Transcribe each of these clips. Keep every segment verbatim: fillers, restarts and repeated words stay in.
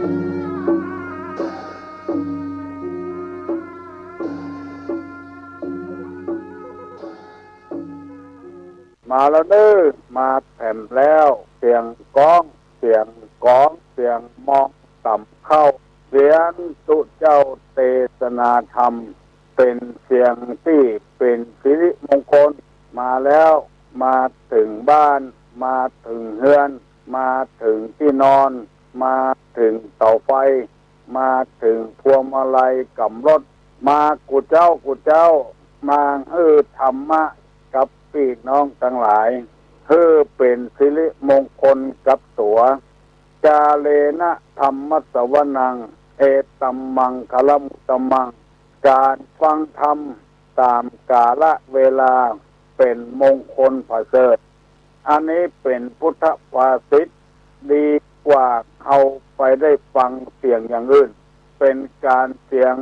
มาแล้วเน้อ มาแถมแล้ว เสียงก๊อง เสียงก๋อง เสียงมองต่ำเข้า เสียงตุ๊เจ้าเตสนาธรรม เป๋นเสียงตี้เป๋นสิริมงคล มาแล้ว มาเถิงบ้าน มาเถิงเฮือน มาเถิงตี้นอน มาเถิงเสาไฟ มาเถิงพวงมาลัยก๋ำรถ มากู้เจ๊ากู้เจ๊า มาหื้อธรรมะกับปี้น้องตังหลาย หื้อเป๋นสิริมงคลกับตั๋ว กาเลนะธัมมะสวนัง เอตัมมังคละมุตตมัง ก๋านฟังธรรมต๋ามกาละเวลา เป๋นมงคลประเสริฐ อันนี้เป๋นพุทธภาษิต ดีกว่าเฮาไปได้ฟังเสียงอย่างอื่น เป๋นก๋านเสียง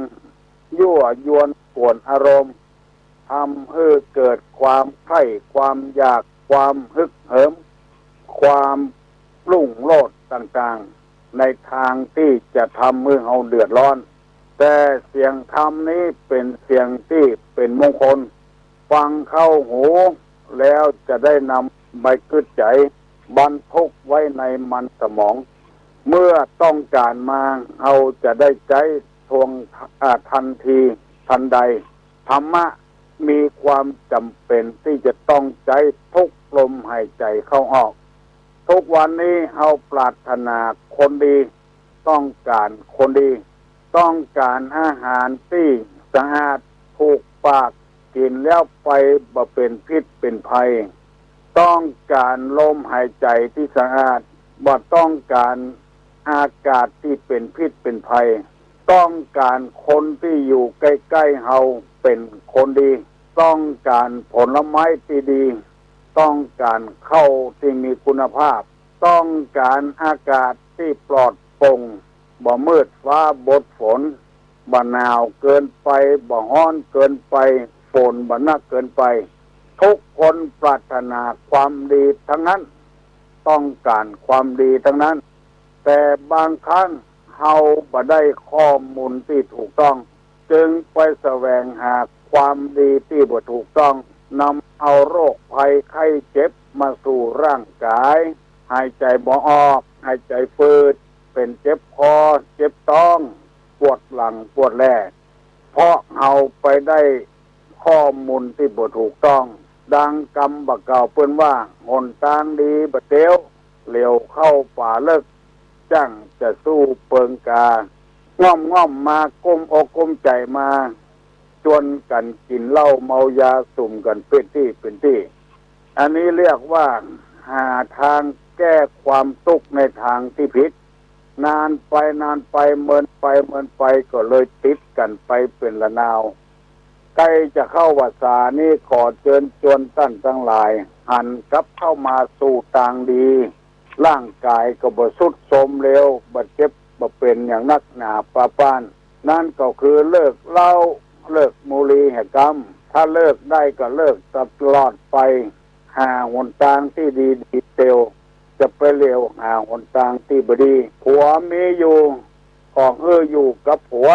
ยั่วยวนกวนอารมณ์ ทำหื้อเกิดความใคร่ ความอยาก ความฮึกเหิม ความรุ่งโรจน์ต่างๆ ในตางตี้จะทำหื้อเฮาเดือดร้อน แต่เสียงธรรมนี้เป๋นเสียงตี้เป๋นมงคล ฟังเข้าหูแล้วจะได้นำไปกึ๊ดใจ๋ บันทึกไว้ในมันสมอง เมื่อต้องก๋านมา เฮาจะได้ใจ๊ทวง อ่า ทันทีทันใด ธรรมะมีความจ๋ำเป๋นตี้จะต้องใจ๊ทุกลมหายใจ๋เข้าออก ทุกวันนี้เฮาปรารถนาคนดี ต้องก๋านคนดี ต้องก๋านอาหารตี้สะอาด ถูกปาก กิ๋นแล้วไปบ่เป๋นพิษเป๋นภัย ต้องก๋านลมหายใจ๋ตี้สะอาด บ่ต้องก๋านอากาศตี้เป๋นพิษเป๋นภัย ต้องก๋านคนตี้อยู่ใก้ๆ เฮาเป๋นคนดี ต้องก๋านผลไม้ตี้ดี ต้องก๋านข้าวตี้มีคุณภาพ ต้องก๋านอากาศตี้ปลอดโปร่ง บ่มืดฟ้าบ่ฝน บ่หนาวเกินไป บ่ฮ้อนเกินไป ฝนบ่หนักเกินไป ทุกคนปรารถนาความดีตังนั้น ต้องก๋านความดีตังนั้น แต่บางครั้งเฮาบ่ได้ข้อมูลตี้ถูกต้อง จึงไปแสวงหาความดีตี้บ่ถูกต้อง นำเอาโรคภัยไข้เจ็บมาสู่ร่างก๋าย หายใจ๋บ่ออก หายใจ๋ฝืด เป๋นเจ็บคอ เจ็บต๊อง ปวดหลัง ปวดแล่ เพราะเฮาไปได้ข้อมูลตี้บ่ถูกต้อง ดังกำบ่ากล่าวเปิ้นว่า หนตางดีบ่เตียว เหลียวเข้าป่าเลิก จั้งจะสู้เปิงกา ง่อมๆ มากุ้มอกกุ้มใจ๋มา จวนกั๋นกิ๋นเหล้าเมายาสุมกั๋นเป๋นตี้เป๋นตี้ อันนี้เรียกว่าหาตางแก้ความตุ๊กข์ในตางตี้ผิด นานไปนานไป เมินไปเมินไป ก็เลยติดกั๋นไปเป๋นละนาว ใก้จะเข้าวรรษานี้ ขอเจิญจวนต้านตังหลาย หันกลับเข้ามาสู่ตางดี ร่างก๋ายก็บ่ทรุดโทรมเร็ว บ่เจ็บบ่เป๋นอย่างนักหนาปาป๊าน นั้นก็คือเลิกเหล้า เลิกบุหรี่แหกำ ถ้าเลิกได้ก็เลิกตลอดไป หาหนตางตี้ดีๆ เตียว จะไปเหลียวหาหนตางตี้บ่ดี ผัวมีอยู่ ก็หื้ออยู่กับผัว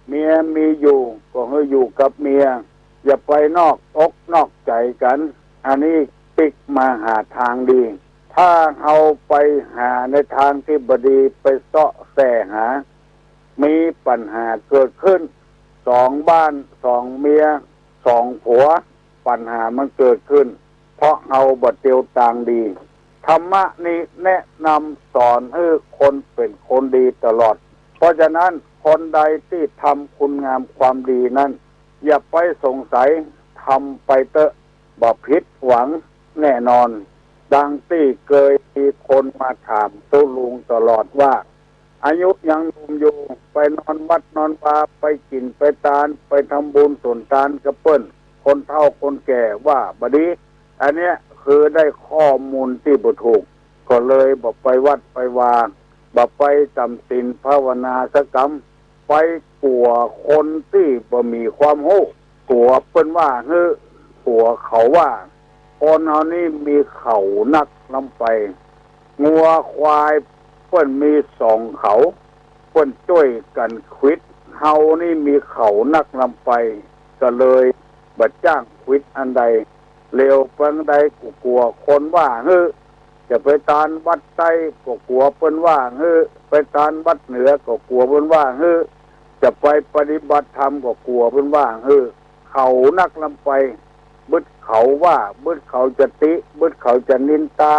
เมียมีอยู่ ก็หื้ออยู่กับเมีย อย่าไปนอกอกนอกใจ๋กั๋น อันนี้ปิ๊กมาหาตางดี ถ้าเฮาไปหาในตางตี้บ่ดี ไปเซาะแสหา มีปัญหาเกิดขึ้น สองบ้าน สองเมีย สองผัว ปัญหามันเกิดขึ้น เพราะเฮาบ่เตียวตางดี ธรรมะนี้แนะนำสอนหื้อคนเป๋นคนดีตลอด เพราะฉะนั้นคนใดตี้ทำคุณงามความดีนั้น อย่าไปสงสัย ทำไปเต๊อะ บ่ผิดหวังแน่นอน ดังตี้เกยมีคนมาถามตุ๊ลุงตลอดว่า อายุยังหนุ่มอยู่ ไปนอนวัดนอนวา ไปกิ๋นไปตาน ไปทำบุญสุนตานกับเปิ้น คนเฒ่าคนแก่ว่าบ่ดี อันเนี้ยคือได้ข้อมูลตี้บ่ถูก ก็เลยบ่ไปวัดไปวา บ่ไปจ๋ำศีลภาวนาสักกำ ไปกั๋วคนตี้บ่มีความฮู้ กั๋วเปิ้นว่าหื้อ กั๋วเขาว่า คนเฮานี้มีเขานักล้ำไป งัวควายเปิ้นมีสองเขา เปิ้นจ้วยกั๋นขวิด เฮานี่มีเขานักลำไป ก็เลยบ่จ้างขวิดอันใด เหลียวไปอันใดก็กั๋วคนว่าหื้อ จะไปตานวัดใต้ก็กั๋วเปิ้นว่าหื้อ ไปตานวัดเหนือก็กั๋วเปิ้นว่าหื้อ จะไปปฏิบัติธรรมก็กั๋วเปิ้นว่าหื้อ เขานักลำไป บึดเขาว่า บึดเขาจะติ บึดเขาจะนินตา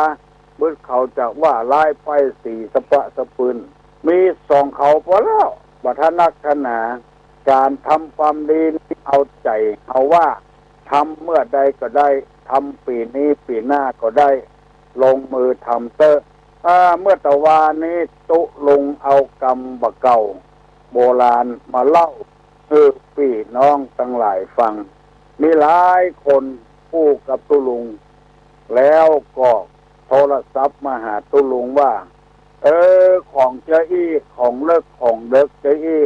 บึดเขาจะว่าร้ายป้ายสีสะปะสะปืน มีสองเขาปอแล้ว บ่ถนักถนา ก๋านทำความดีนี่เอาใจ๋ เอาว่า ทำเมื่อใดก็ได้ ทำปี๋นี้ปี๋หน้าก็ได้ ลงมือทำเต๊อะ อ่า เมื่อตะวานี้ตุ๊ลุงเอากำบ่าเก่า โบราณมาเล่าหื้อปี้น้องตังหลายฟัง มีหลายคนอู้กับตุ๊ลุง แล้วก็โทรศัพท์มาหาตุ๊ลุงว่า เออ ของเจ้าอี้ ของเลิก ของเลิกเจ้าอี้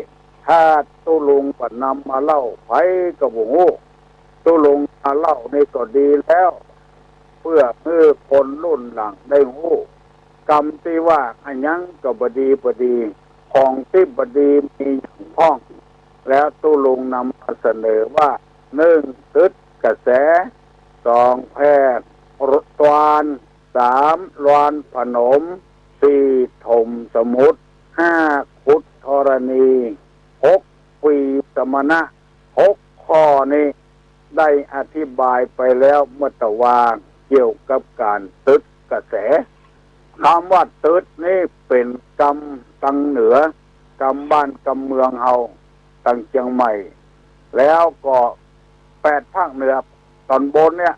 ถ้าตุ๊ลุงบ่นำมาเล่า ใผก็บ่ฮู้ ตุ๊ลุงมาเล่านี่ก็ดีแล้ว เปื้อหื้อคนรุ่นหลังได้ฮู้ กำตี้ว่าอะหยังก็บ่ดีบ่ดี ของตี้บ่ดีมีหยังพ่อง แล้วตุ๊ลุงนำมาเสนอว่า นึ่ง ตึ๊ดกระแส สอง แพร่ตวาน สาม ลวานผนม สี่ ถมสมุทร ห้า ขุดธรณี หก ปีสมณะ หกข้อนี้ได้อธิบายไปแล้วเมื่อตะวา เกี่ยวกับก๋านตึ๊ดกระแส กำว่าตึ๊ดนี่เป๋นกำตังเหนือ กำบ้านกำเมืองเฮา ตังเจียงใหม่ แล้วก็แปดภาคเหนือต๋อนบนเนี่ย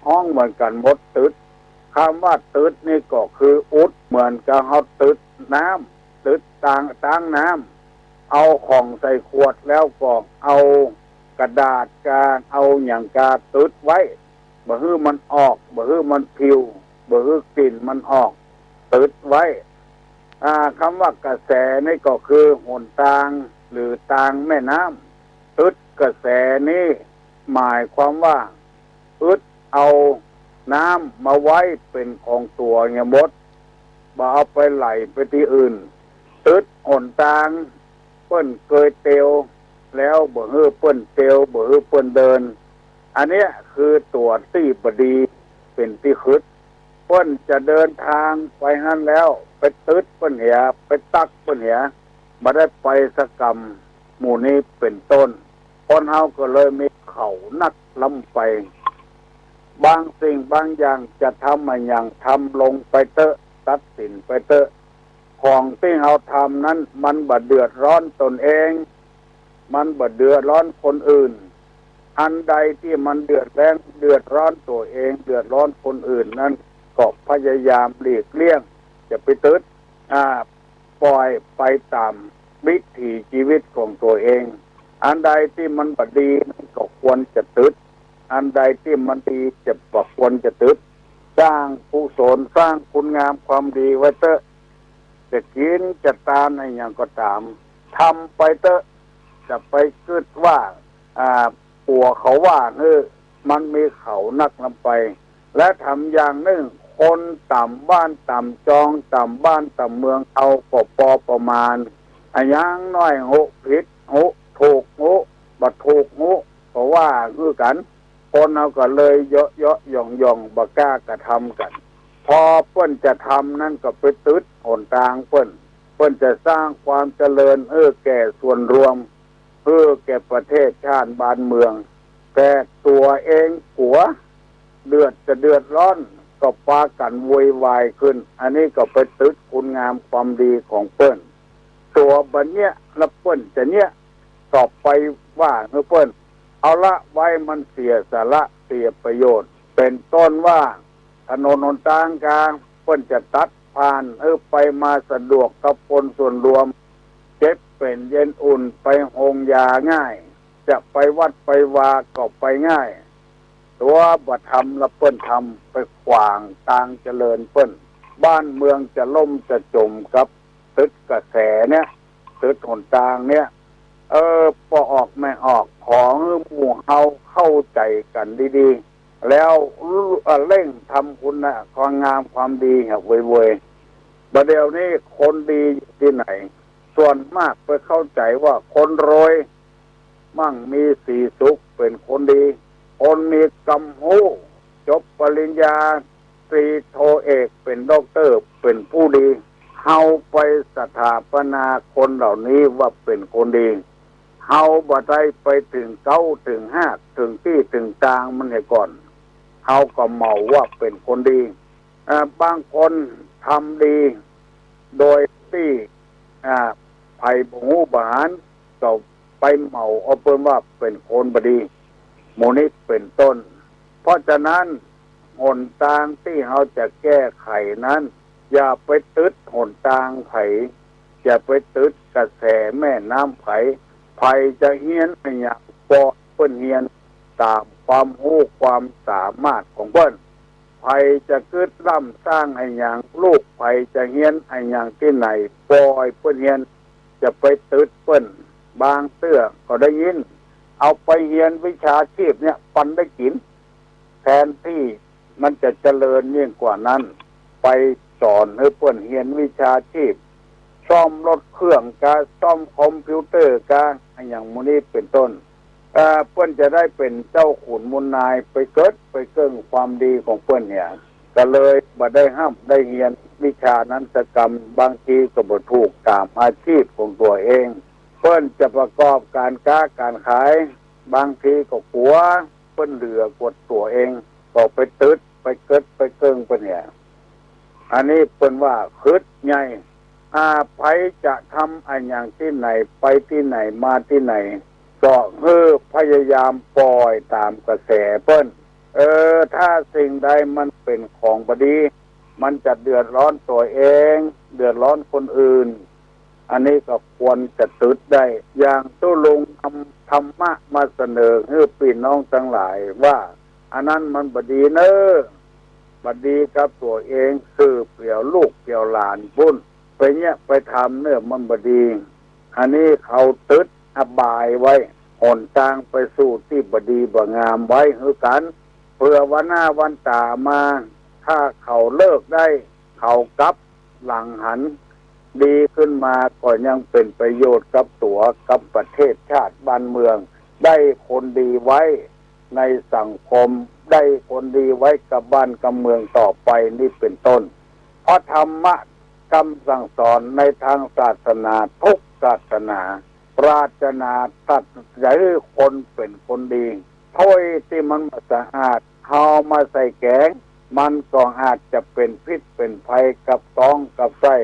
ฮ้องเหมือนกั๋นหมด ตึ๊ด กำว่าตึ๊ดนี่ก็คืออุด เหมือนกับเฮาตึ๊ดน้ำ ตึ๊ดตาง ตางน้ำ เอาของใส่ขวดแล้วก็เอากระดาษกา เอาหยังกาตึ๊ดไว้ บ่หื้อมันออก บ่หื้อมันผิว บ่หื้อกลิ่นมันออก ตึ๊ดไว้ อ่า กำว่ากระแสนี่ก็คือหนตาง หรือตางแม่น้ำ ตึ๊ดกระแสนี่หมายความว่า อึดเอาน้ำมาไว้เป๋นของตั๋วเหียหมด บ่เอาไปไหลไปตี้อื่น ตึ๊ดหนตาง เปิ้นเกยเตียว แล้วบ่หื้อเปิ้นเตียว บ่หื้อเปิ้นเดิน อันเนี้ยคือตั๋วตี้บ่ดีเป๋นตี้คึด เปิ้นจะเดินตางไปหั้นแล้ว ไปตึ๊ดเปิ้นเหีย ไปตั๊กเปิ้นเหีย บ่ได้ไปสักกำ หมู่นี้เป๋นต้น คนเฮาก็เลยมีเขานักลำไป บางสิ่งบางอย่างจะทำอะหยัง ทำลงไปเต๊อะ ตัดสินไปเต๊อะ ของตี้เฮาทำนั้นมันบ่เดือดร้อนตนเอง มันบ่เดือดร้อนคนอื่น อันใดตี้มันเดือดแร้ง เดือดร้อนตั๋วเอง เดือดร้อนคนอื่นนั้น ก็พยายามหลีกเลี่ยง อย่าไปตึ๊ด อ่า ปล่อยไปต๋ามวิถีชีวิตของตั๋วเอง อันใดตี้มันบ่ดีนั้นก็ควรจะตึ๊ด อันใดตี้มันดีจะบ่ควรจะตึ๊ด สร้างกุศล สร้างคุณงามความดีไว้เต๊อะ จะกิ๋นจะตานอะหยังก็ต๋าม ทำไปเต๊อะ จะไปกึ๊ดว่า อ่า กั๋วเขาว่าหื้อ มันมีเขานักลำไป และแถมอย่างนึ่ง คนต๋ามบ้านต๋ามจอง ต๋ามบ้านต๋ามเมืองเฮาก็ปอประมาณ อะหยังน้อยฮู้ผิดฮู้ ถูกฮู้ บ่ถูกฮู้ ก็ว่าหื้อกั๋น คนเฮาก็เลยเยาะเยาะหย่องหย่อง บ่กล้ากระทำกั๋น พอเปิ้นจะทำนั้นก็ไปตึ๊ดหนตางเปิ้น เปิ้นจะสร้างความเจริญหื้อแก่ส่วนรวม หื้อแก่ประเทศชาติบ้านเมือง แต่ตั๋วเองกั๋วเดือดจะเดือดร้อน ก็ปากั๋นโวยวายขึ้น อันนี้ก็ไปตึ๊ดคุณงามความดีของเปิ้น ตั๋วบ่เยียะ แล้วเปิ้นจะเยียะ ก็ไปว่าหื้อเปิ้น เอาละไว้ มันเสียสาระเสียประโยชน์ เป๋นต้นว่า ถนนหนตางกา เปิ้นจะตัดผ่านหื้อไปมาสะดวกกับคนส่วนรวม เจ็บเป๋นเย็นอุ่น ไปโฮงยาง่าย จะไปวัดไปวาก็ไปง่าย ตั๋วบ่ทำละเปิ้นทำ ไปขวางตางเจริญเปิ้น บ้านเมืองจะล่มจะจ๋มกับตึ๊ดกระแสเนี่ย ตึ๊ดหนตางเนี่ย เออ ป้อออกแม่ออก ขอหื้อหมู่เฮาเข้าใจ๋กั๋นดีๆ แล้ว เอ่อ เร่งทำคุณงามความดีเหียเว่ยๆ บ่าเดี่ยวนี้คนดีอยู่ตี้ไหน ส่วนมากไปเข้าใจ๋ว่าคนรวย มั่งมีสีสุขเป๋นคนดี คนมีกำฮู้ จบปริญญาตรีโทเอก เป๋นด็อกเตอร์ เป๋นผู้ดี เฮาไปสถาปนาคนเหล่านี้ว่าเป๋นคนดี เฮาบ่ได้ไปเถิงเก๊าเถิงฮาก เถิงตี้เถิงตางมันเหียก่อน เฮาก็เหมาว่าเป๋นคนดี อ่า บางคนทำดี โดยตี้ อ่า ใผบ่ฮู้บ่หัน ก็ไปเหมาเอาเปิ้นว่าเป๋นคนบ่ดี หมู่นี้เป๋นต้น เพราะฉะนั้น หนตางตี้เฮาจะแก้ไขนั้น อย่าไปตึดหนตางใผ อย่าไปตึดกระแสแม่น้ำใผ ใผจะเฮียนอะหยัง ปล่อยเปิ้นเฮียน ต๋ามความฮู้ความสามารถของเปิ้น ใผจะกึ๊ดล้ำสร้างอะหยัง ลูกใผจะเฮียนอะหยังตี้ไหน ปล่อยเปิ้นเฮียน จะไปตึดเปิ้น บางเตื้อก็ได้ยิน เอาไปเฮียนวิชาชีพเนี่ย ปันได้กิ๋น แทนตี้มันจะเจริญยิ่งกว่านั้น ไปสอนหื้อเปิ้นเฮียนวิชาชีพ ซ่อมรถเครื่องกา ซ่อมคอมพิวเตอร์กา อะหยังหมู่นี้เป๋นต้น เอ่อ เปิ้นจะได้เป๋นเจ้าขุนมูลนาย ไปเกิดไปเกิ่งความดีของเปิ้นเนี่ย ก็เลยบ่ได้ฮ่ำได้เฮียนวิชานั้นสักกำ บางทีก็บ่ถูกต๋ามอาชีพของตั๋วเอง เปิ้นจะประกอบก๋านก๊าก๋านขาย บางทีก็กั๋ว เปิ้นเหลือกว่าตั๋วเอง ก็ไปตึด ไปเกิดไปเกิ่งเปิ้นเนี่ย อันนี้เปิ้นว่าคึดใหญ่ อ่า ใผจะทำอะหยังตี้ไหน ไปตี้ไหน มาตี้ไหน ก็หื้อพยายามปล่อยต๋ามกระแสเปิ้น เออ ถ้าสิ่งใดมันเป๋นของบ่ดี มันจะเดือดร้อนตั๋วเอง เดือดร้อนคนอื่น อันนี้ก็ควรจะตึดได้ อย่างตุ๊ลุงนำธรรมะมาเสนอหื้อปี้น้องตังหลายว่า อันนั้นมันบ่ดีเน่อ บ่ดีกับตั๋วเอง สืบเกี่ยวลูกเกี่ยวหลานปู้น ไปเยียะไปทำเน่อมันบ่ดี อันนี้เขาตึดอบายไว้ หนตางไปสู่ตี้บ่ดีบ่งามไว้หื้อกั๋น เผื่อวันหน้าวันต๋ามา ถ้าเขาเลิกได้ เขากลับหลังหัน ดีขึ้นมาก็ยังเป๋นประโยชน์กับตั๋ว กับประเทศชาติบ้านเมือง ได้คนดีไว้ในสังคม ได้คนดีไว้กับบ้านกับเมืองต่อไปนี่เป๋นต้น เพราะธรรมะกำสั่งสอนในทางศาสนาทุกศาสนา ปรารถนาตัดใจ๋หื้อคนเป๋นคนดี ถ้วยตี้มันบ่สะอาด เฮามาใส่แก๋ง มันก็อาจจะเป๋นพิษเป๋นภัยกับต๊องกับไส้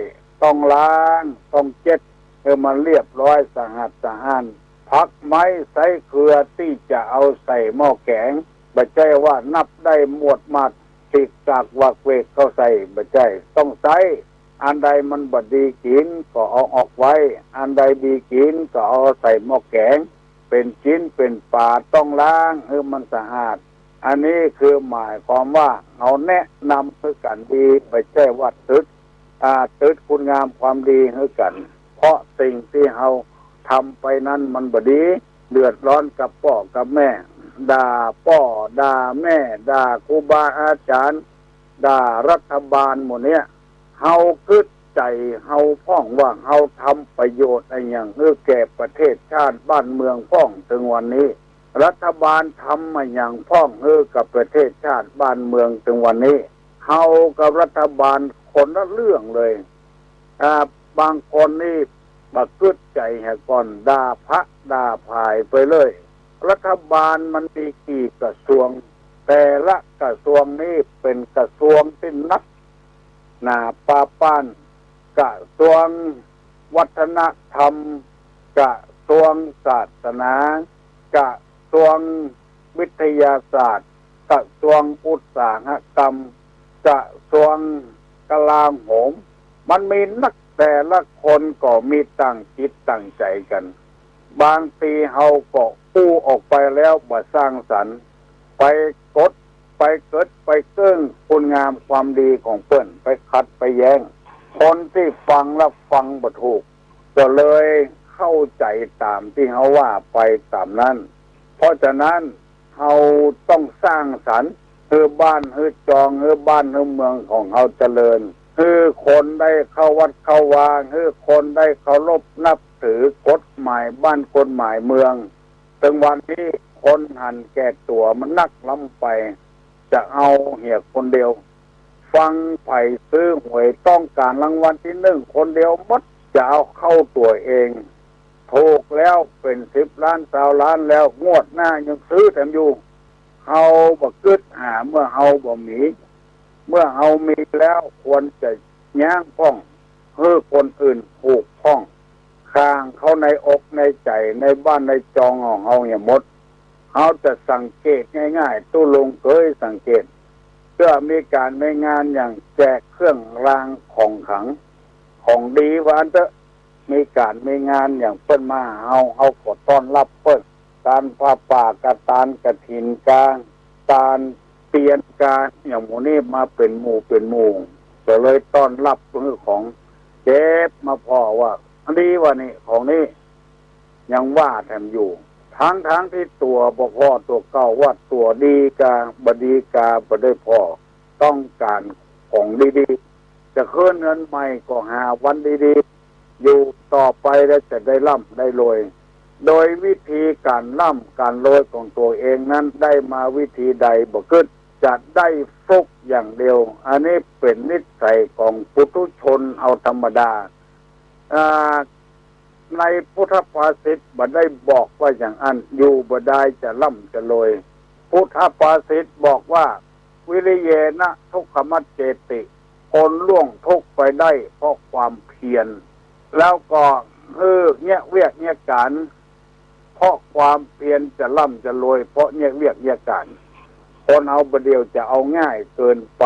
ต้องล้าง ต้องเจ็ด หื้อมันเรียบร้อยสะอาดสะอ้าน ผักไม้ไส้เคือตี้จะเอาใส่หม้อแก๋ง บ่ใจ้ว่านับได้หมวดหมัด ติกกักวักเวกเข้าใส่ บ่ใจ้ ต้องใส้ อันใดมันบ่ดีกิ๋นก็เอาออกไว้ อันใดดีกิ๋นก็เอาใส่หม้อแก๋ง เป๋นจิ๊นเป๋นป๋าต้องล้างหื้อมันสะอาด อันนี้คือหมายความว่าเฮาแนะนำหื้อกั๋นดี บ่ใจ้ว่าตึด อ่า ตึดคุณงามความดีหื้อกั๋น เพราะสิ่งตี้เฮาทำไปนั้นมันบ่ดี เดือดร้อนกับป้อกับแม่ ด่าป้อ ด่าแม่ ด่าครูบาอาจ๋ารย์ ด่ารัฐบาลหมู่เนี้ย เฮากึ๊ดใจ๋เฮาพ่องว่าเฮาทำประโยชน์อะหยังหื้อแก่ประเทศชาติบ้านเมืองพ่องเถิงวันนี้ รัฐบาลทำอะหยังพ่องหื้อกับประเทศชาติบ้านเมืองเถิงวันนี้ เฮากับรัฐบาลคนละเรื่องเลย อ่า บางคนนี่บ่กึ๊ดใจ๋เหียก่อน ด่าพระด่าผายไปเลย รัฐบาลมันมีกี่กระทรวง แต่ละกระทรวงนี่เป๋นกระทรวงตี้นักหนาปาป้าน กระทรวงวัฒนธรรม กระทรวงศาสนา กระทรวงวิทยาศาสตร์ กระทรวงอุตสาหกรรม กระทรวงกลาโหม มันมีนัก แต่ละคนก็มีต่างจิตต่างใจ๋กั๋น บางทีเฮาก็อู้ออกไปแล้วบ่สร้างสรรค์ ไปกด ไปเกิด ไปเกิ่งคุณงามความดีของเปิ้น ไปขัดไปแย้ง คนตี้ฟังแล้วฟังบ่ถูก ก็เลยเข้าใจ๋ต๋ามตี้เฮาว่าไปต๋ามนั้น เพราะฉะนั้น เฮาต้องสร้างสรรค์ หื้อบ้าน หื้อจอง หื้อบ้าน หื้อเมืองของเฮาเจริญ หื้อคนได้เข้าวัดเข้าวา หื้อคนได้เคารพนับถือกฎหมายบ้านกฎหมายเมือง เถิงวันนี้คนหันแก่ตั๋วมันนักล้ำไป จะเอาเหียคนเดียว ฟังใผซื้อหวยต้องก๋านรางวัลตี้นึ่งคนเดียวหมด จะเอาเข้าตั๋วเอง ถูกแล้วเป๋นสิบล้านซาวล้านแล้ว งวดหน้ายังซื้อแถมอยู่ เฮาบ่กึ๊ดหาเมื่อเฮาบ่มี เมื่อเฮามีแล้วควรจะย้างพ่อง หื้อคนอื่นผูกพ่อง คางเข้าในอกในใจ๋ในบ้านในจองของเฮาเหียหมด เฮาจะสังเกตง่ายๆ ตุ๊ลุงเกยสังเกต เมื่อมีก๋านมีงานอย่างแจกเครื่องรางของขลัง ของดีว่าอั้นเต๊อะ มีก๋านมีงานอย่างเปิ้นมาหาเฮา เฮาก็ต้อนฮับเปิ้น ตานผ้าป่ากา ตานกฐินกา ตานเตียนกา อย่างหมู่นี้มาเป๋นหมู่เป๋นหมู่ ก็เลยต้อนฮับหื้อของ เก็บมาผ่อว่า อันดีว่านี่ ของนี้ ยังว่าแถมอยู่ ทั้งๆ ตี้ตั๋วบ่ผ่อตั๋วเก่าว่าตั๋วดีกา บ่ดีกา บ่ได้ผ่อ ต้องก๋านของดีๆ จะคืนเงินใหม่ก็หาวันดีๆ อยู่ต่อไปแล้วจะได้ร่ำได้รวย โดยวิธีก๋านร่ำก๋านรวยของตั๋วเองนั้นได้มาวิธีใดบ่กึ๊ด จะได้ฟลุกอย่างเดียว อันนี้เป๋นนิสัยของปุถุชนเอาธรรมดา อ่า ในพุทธภาษิตบ่ได้บอกว่าอย่างอั้น อยู่บ่ดายจะร่ำจะรวย พุทธภาษิตบอกว่า วิริเยนะทุกขมัจเจติ คนล่วงทุกข์ไปได้เพราะความเพียร แล้วก็หื้อเยียะเวียกเยียะก๋าน เพราะความเพียรจะร่ำจะรวย เพราะเยียะเวียกเยียะก๋าน คนเฮาบ่าเดี่ยวจะเอาง่ายเกินไป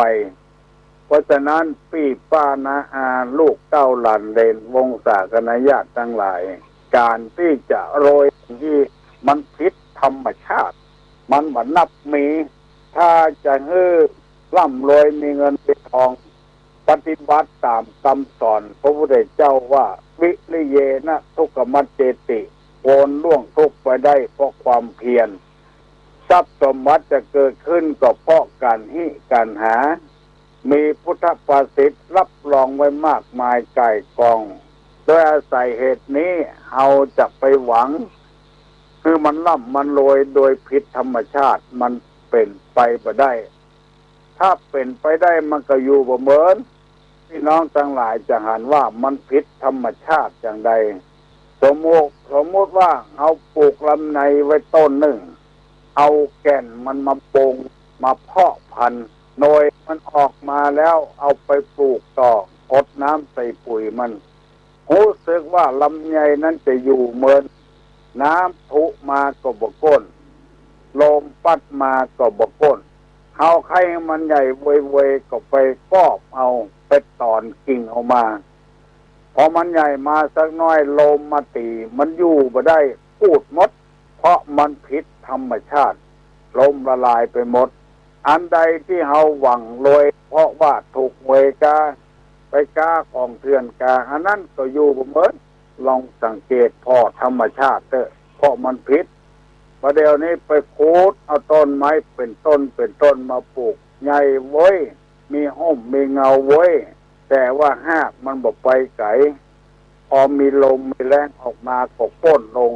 เพราะฉะนั้นปี้ป้าน้าอาลูกเต้าหลานเหลนวงศาคณาญาติตังหลาย ก๋านตี้จะรวยตี้มันผิดธรรมชาติ มันบ่นับมี ถ้าจะหื้อร่ำรวยมีเงินมีทอง ปฏิบัติต๋ามกำสอนพระพุทธเจ้าว่า วิริเยนะทุกขมัจเจติ คนล่วงทุกข์ไปได้เพราะความเพียร ทรัพย์สมบัติจะเกิดขึ้นก็เพราะก๋านหิก๋านหา มีพุทธภาษิตรับรองไว้มากมายก่ายกอง โดยอาศัยเหตุนี้เฮาจะไปหวังหื้อมันร่ำมันรวยโดยผิดธรรมชาติ มันเป๋นไปบ่ได้ ถ้าเป๋นไปได้มันก็อยู่บ่เหมิน พี่น้องตังหลายจะหันว่ามันผิดธรรมชาติอย่างใด สมมุติ สมมุติว่าเฮาปลูกลำไยไว้ต้นนึ่ง เอาแก่นมันมาปง มาเพาะพันธุ์ หน่วยมันออกมาแล้วเอาไปปลูกต่อ หดน้ำใส่ปุ๋ยมัน ฮู้สึกว่าลำไยนั้นจะอยู่เหมิน น้ำพุมาก็บ่ก้น ลมปั๊ดมาก็บ่ก้น เฮาใค่หื้อมันใหญ่เวยๆ ก็ไปกอบเอา ไปต๋อนกิ่งเอามา พอมันใหญ่มาสักหน้อย ลมมาตี๋ มันอยู่บ่ได้ ปูดหมด เพราะมันผิดธรรมชาติ ล้มละลายไปหมด อันใดตี้เฮาหวังรวย เพราะว่าถูกหวยกา ไปกาของเถื่อนกา อันนั้นก็อยู่บ่เหมิน ลองสังเกตผ่อธรรมชาติเต๊อะ เพราะมันผิด บ่าเดี่ยวนี้ไปขุดเอาต้นไม้เป๋นต้นเป๋นต้นมาปลูก ใหญ่เว้ย มีฮ่มมีเงาเว้ย แต่ว่าฮากมันบ่ไปไก๋ พอมีลมมีแล้งออกมาก็โค่นลง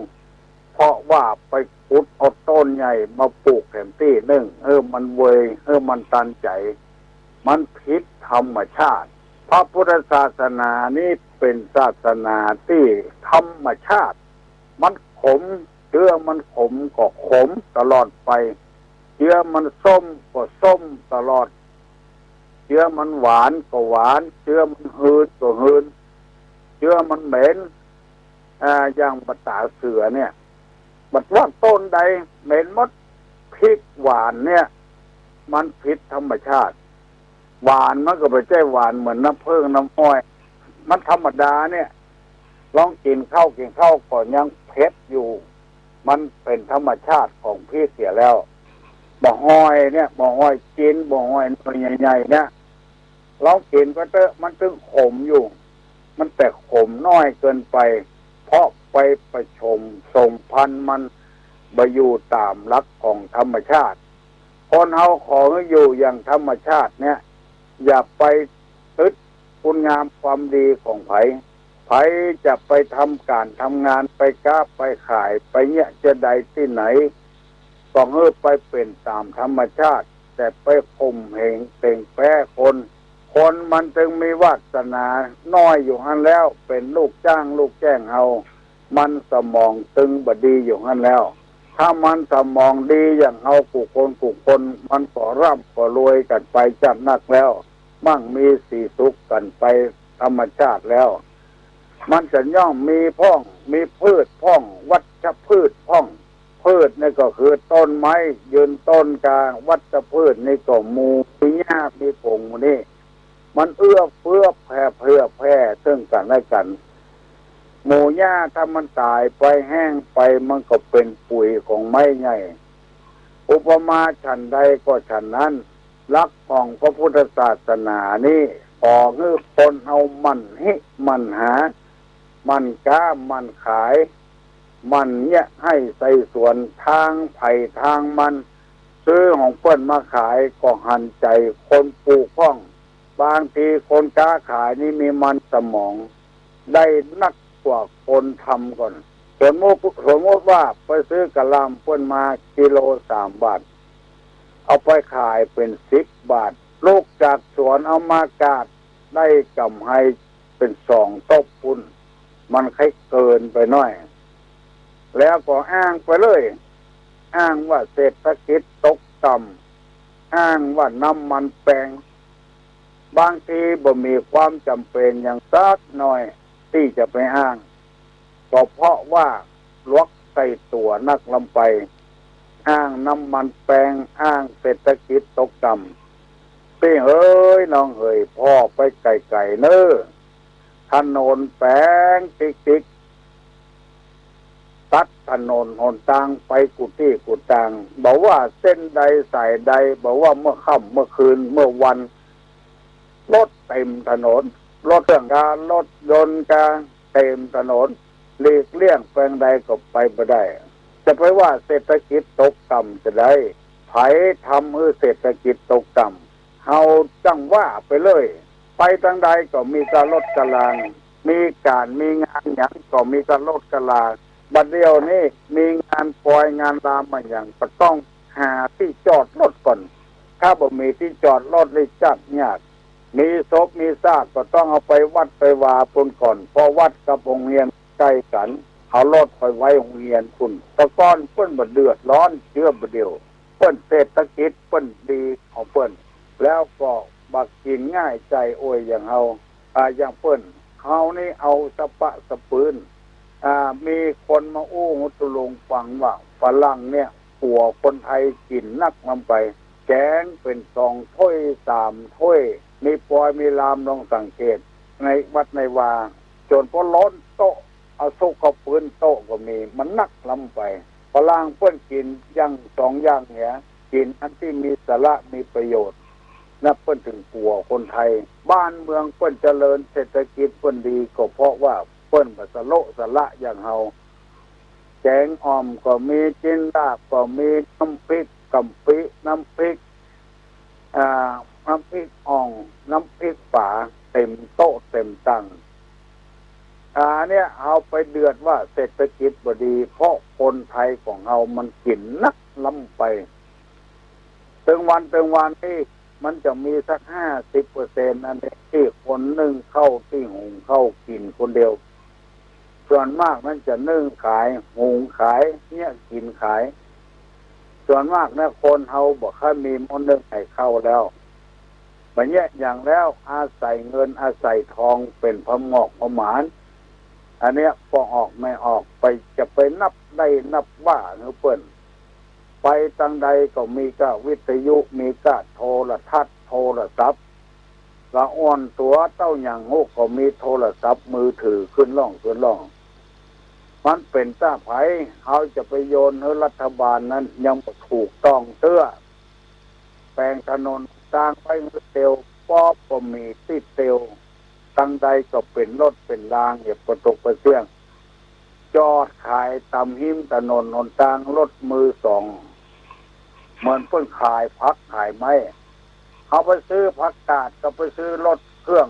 เพราะว่าไปขุดเอาต้นใหญ่มาปลูกแถมตี้นึ่ง หื้อมันเวย หื้อมันตันใจ๋ มันผิดธรรมชาติ พระพุทธศาสนานี้เป๋นศาสนาตี้ธรรมชาติ มันขม เจื้อมันขมก็ขมตลอดไป เจื้อมันส้มก็ส้มตลอด เจื้อมันหวานก็หวาน เจื้อมันหืนก็หืน เจื้อมันเหม็น อ่า อย่างบ่าต๋าเสือเนี่ย บ่าว่าต้นใดเหม็นหมด พริกหวานเนี่ย มันผิดธรรมชาติ หวานมันก็บ่ใจ้หวานเหมือนน้ำผึ้งน้ำอ้อย มันธรรมดาเนี่ย ลองกิ๋นข้าวกิ๋นข้าวก็ยังเผ็ดอยู่ มันเป๋นธรรมชาติของพริกเสียแล้ว บ่าฮ้อยเนี่ย บ่าฮ้อยจีน บ่าฮ้อยหน่วยใหญ่ๆ เนี่ย ลองกิ๋นก็เต๊อะ มันตึงขมอยู่ มันแต่ขมน้อยเกินไป เพราะไปผสมสมพันธุ์มันบ่อยู่ต๋ามหลักของธรรมชาติ คนเฮาขอหื้ออยู่อย่างธรรมชาติเนี่ย อย่าไปติด คุณงามความดีของใผ ใผจะไปทำก๋านทำงาน ไปก๊าไปขาย ไปเยียะจะใดตี้ไหน ก็หื้อไปเป๋นต๋ามธรรมชาติ แต่ไปข่มเหงเต่งแป๊คน คนมันตึงมีวาสนาน้อยอยู่หั้นแล้ว เป๋นลูกจ้างลูกแจ้งเฮา มันสมองตึงบ่ดีอยู่หั้นแล้ว ถ้ามันสมองดีอย่างเฮากู้คนกู้คน มันก็ร่ำก็รวยกั๋นไปจ๊าดนักแล้ว มั่งมีสีสุขกั๋นไปธรรมชาติแล้ว มันจะย่อมมีพ่อง มีพืชพ่อง วัชพืชพ่อง พืชนี่ก็คือต้นไม้ ยืนต้นกา วัชพืชนี่ก็หมู่ มีหญ้า มีผงหมู่นี้ มันเอื้อเฟื้อแผ่เผื่อแผ่ซึ่งกั๋นและกั๋น หมู่หญ้าถ้ามันต๋ายไปแห้งไป มันก็เป๋นปุ๋ยของไม้ใหญ่ อุปมาฉันใดก็ฉันนั้น หลักของพระพุทธศาสนานี้ ขอหื้อคนเฮาหมั่นเฮะหมั่นหา หมั่นก๊าหมั่นขาย หมั่นเยียะไฮ่ใส่สวน ตางใผตางมัน ซื้อของเปิ้นมาขายก็หันใจ๋คนปลูกพ่อง บางทีคนก๊าขายนี่มีมันสมอง ได้นักกว่าคนทำก่อน สมมุติ สมมุติว่าไปซื้อกะหล่ำเปิ้นมากิโลสามบาท เอาไปขายเป๋นสิบบาท ลูกจากสวนเอามากราดได้ก๋ำไรเป๋นสองตบปู้น มันใค่เกินไปหน้อย แล้วก็อ้างไปเลย อ้างว่าเศรษฐกิจตกต่ำ อ้างว่าน้ำมันแปง บางทีบ่มีความจ๋ำเป๋นอย่างสักหน้อยตี้จะไปอ้าง ก็เพราะว่าหลวกใก้ตั๋วนักล้ำไป อ้างน้ำมันแปง อ้างเศรษฐกิจตกต่ำ ปี้เอ๋ยน้องเอ๋ย ผ่อไปไก๋ๆ เน่อ ถนนแป๋งติ๊กๆ ตัดถนนหนตางไปกู้ตี้กู้ตาง บ่ว่าเส้นใดสายใด บ่ว่าเมื่อค่ำเมื่อคืนเมื่อวัน รถเต็มถนน รถเครื่องกา รถยนต์กา เต็มถนน หลีกเลี่ยงแปงใดก็ไปบ่ได้ จะไปว่าเศรษฐกิจตกต่ำจะใด ใผทำหื้อเศรษฐกิจตกต่ำ เฮาจั่งว่าไปเลย ไปตางใดก็มีกะรถกะรา มีก๋านมีงานหยังก็มีกะรถกะรา บัดเดี่ยวนี้มีงานปอยงานรามมาหยังก็ต้องหาตี้จอดรถก่อน ถ้าบ่มีตี้จอดรถนี่จักยาก มีศพมีซากก็ต้องเอาไปวัดไปวาปู้นก่อน เพราะวัดกับโฮงเฮียนใก้กั๋น เอารถไปไว้โฮงเฮียนปู้น แต่ก่อนเปิ้นบ่เดือดร้อนเจื้อบ่าเดี่ยว เปิ้นเศรษฐกิจเปิ้นดีของเปิ้น แล้วก็บ่ากิ๋นง่ายใจ๋อวยอย่างเฮา อ่า อย่างเปิ้น เฮานี่เอาสะปะสะปืน อ่า มีคนมาอู้หุตลุงฟังว่าฝรั่งเนี่ยกั๋วคนไทยกิ๋นนักล้ำไป แก๋งเป๋นสองถ้วยสามถ้วย มีปอยมีราม ลองสังเกตในวัดในวา จ๋นปอล้นโต๊ะ เอาซุกเข้าปื้นโต๊ะก็มี มันนักล้ำไป ฝรั่งเปิ้นกิ๋นอย่างสองอย่างเนี่ย กิ๋นอันตี้มีสาระมีประโยชน์ นะเปิ้นตึงกั๋วคนไทย บ้านเมืองเปิ้นเจริญ เศรษฐกิจเปิ้นดี ก็เพราะว่าเปิ้นบ่สะโละสะละอย่างเฮา แก๋งอ่อมก็มี จิ๊นดาบก็มี น้ำพริกกะปิ น้ำพริก อ่า น้ำพริกอ่อง น้ำพริกป๋า เต็มโต๊ะเต็มตัง อ่า เนี่ย เฮาไปเดือดว่าเศรษฐกิจบ่ดี เพราะคนไทยของเฮามันกิ๋นนักล้ำไป ตึงวันตึงวันนี่ มันจะมีสักห้าสิบเปอร์เซ็นต์ อันนี้ตี้คนนึ่งข้าว ตี้หุงข้าวกิ๋นคนเดียว ส่วนมากมันจะนึ่งขาย หุงขาย เนี่ย กิ๋นขาย ส่วนมากนะ คนเฮาบ่ค่อยมีหม้อนึ่งไห่ข้าวแล้ว บ่าเยียะหยังแล้ว อาศัยเงินอาศัยทองเป๋นผะหงอกผะหมาน อันเนี้ย ปอออกแม่ออกไป จะไปนับได้นับว่าหื้อเปิ้น ไปตางใดก็มีก้าวิทยุ มีก้าโทรทัศน์ โทรศัพท์ ละอ่อนตั๋วเต้าหยังฮู้ ก็มีโทรศัพท์มือถือขึ้นล่องขึ้นล่อง มันเป๋นต้าใผ เฮาจะไปโยนหื้อรัฐบาลนั้นยังบ่ถูกต้องเตื้อ แป๋งถนนตางไปหื้อเตียว ป๊อบก็มีตี้เตียว ตางใดก็เป๋นรถเป๋นราง เหียบประตูประเตื้อง จอดขายต๋ามฮิมถนนหนตาง รถมือสอง เหมือนเปิ้นขายผักขายไม้ เฮาไปซื้อผักกาดก็ไปซื้อรถเครื่อง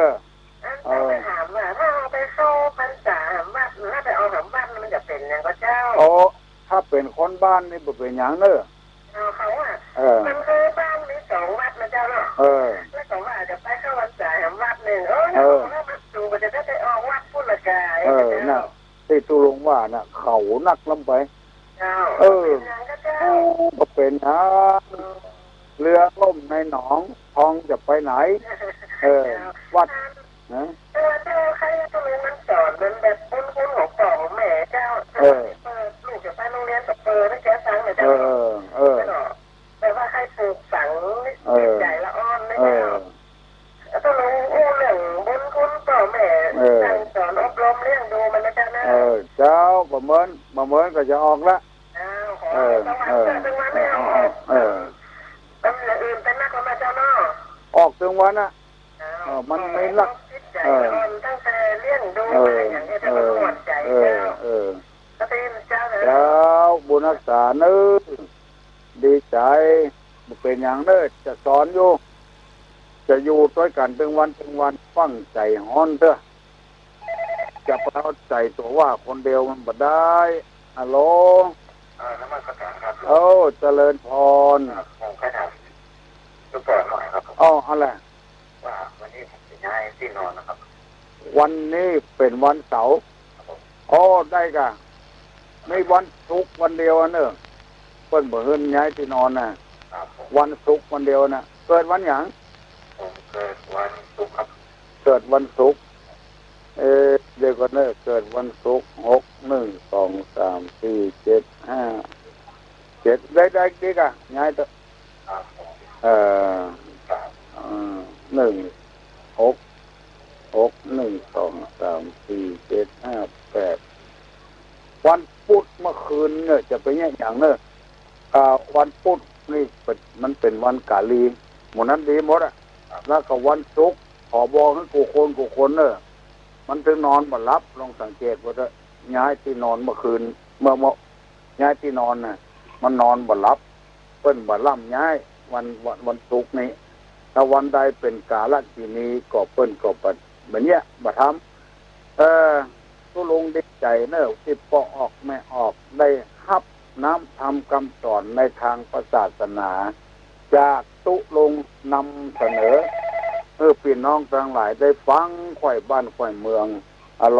อ อันจะไปถามว่า ถ้าเฮาไปเข้าพรรษาแหมวัด ถ้าไปออกแหมวัด มันจะเป๋นหยังก่อเจ้า โอ้ ถ้าเป๋นคนบ้านนี่บ่เป๋นหยังเน่อ เอาเขาอะ เออ มันคือบ้านมีสองวัดนะเจ้าเนาะ เออ แล้วก็ว่าจะไปเข้าพรรษาแหมวัดนึ่ง เออ เออ แล้วมันสูงกว่าจะได้ไปออกวัดปุ้นละกาย เออ นะเจ้า น่ะ ตี้ตุ๊ลุงว่าน่ะ เขานักล้ำไป เจ้า เออ เป๋นหยังก่อเจ้า โอ้ บ่เป๋นหยัง เออ เรือล่มในหนอง ทองจะไปไหน เออ เจ้า วัด นะ แต่ว่าเจ้า ใค่ตุ๊ลุงมันสอนมันแบบบุญคุณของป้อแม่เจ้า เออ เปิดลูกจะไปโฮงเฮียนก็เปิดให้แกฟังหน่อย เอ เจ้า อ เออ เนาะ แบบว่าใค่ปลูกฝังใน เออ จิตใจ๋ละอ่อนนะ เออ เจ้า ตุ๊ลุงอู้เรื่องบุญคุณป้อแม่ เออ สั่งสอนอบรมเลี้ยงดูมันนะเจ้านะ เออ เจ้า บ่าเมิน บ่าเมินก็จะออกละ อ้าว ขอ เออ ให้ระวัง เออ เถอะ ตึงวัน เออ ไม่เอาออก เออ เออ มันอย่างอื่นไปนักแล้วนะเจ้าเนาะ ออกตึงวันอะ อ้าว เออ มันมีหลัก ขอให้จิตใจ๋ เออ อ่อนตั้งแต่เลี้ยงดู เออ มาอย่างเงี้ย เออ จะม่วนใจ๋ เออ เจ้า เออ ก็ดีนะเจ้านะ เจ้า บุญฮักษาเน้อ ดีใจ๋ บ่เป๋นหยังเน้อ จะสอนอยู่ จะอยู่ตวยกั๋นตึงวันตึงวัน ฟั่งใจ๋ฮ้อนเต๊อะ จะไปเอาใจ๋ตั๋วว่าคนเดียวมันบ่ได้ ฮัลโหล เออ นมัสการครับ โอ้ เจริญพร ครับ ผมขอถามดูก่อนหน่อยครับผม อ้อ อะไร ว่าวันนี้ผมจะย้ายตี้นอนนะครับ วันนี้เป๋นวันเสาร์ ครับผม อ้อ ได้ก่ะ มีวันศุกร์วันเดียวอะเน่อ เปิ้นบ่หื้อย้ายตี้นอนน่ะ ครับผม วันศุกร์วันเดียวนะ เกิดวันหยัง ผมเกิดวันศุกร์ครับ เกิดวันศุกร์ เอ๊ะ เดี๋ยวก่อนเนอะ เกิดวันศุกร์ หก หนึ่ง สอง สาม สี่ เจ็ด ห้า เจ็ด ได้ ได้ ได้กะ ย้ายเถอะ ครับผม เอ่อ ครับ เอ่อ หนึ่ง หก หก หนึ่ง สอง สาม สี่ เจ็ด ห้า แปด วันพุธเมื่อคืนเนี่ยจะไปเนี่ยอย่างเนอะ อ่า วันพุธนี่เป็น มันเป็นวันกาลี หมู่นั้นดีหมดอะ แล้วก็วันศุกร์ ขอบอกให้กู้คนกู้คนเนอะ มันถึงนอนบ่หลับ ลองสังเกตว่าเถอะ ย้ายตี้นอนเมื่อคืน เมื่อ เมื่อ ย้ายตี้นอนน่ะ มันนอนบ่หลับ เปิ้นบ่ล้ำย้าย วัน วัน วันศุกร์นี้ ถ้าวันใดเป๋นกาลกินีก็เปิ้นก็บ่ บ่เนี่ย บ่ทำ เออ ตุ๊ลุงดีใจ๋เนอะ ตี้ป้อออกแม่ออกได้ฮับน้ำธรรมกำสอนในตางพระศาสนา จากตุ๊ลุงนำเสนอ หื้อปี้น้องตังหลายได้ฟัง ใคว่บ้านใคว่เมือง อะโหล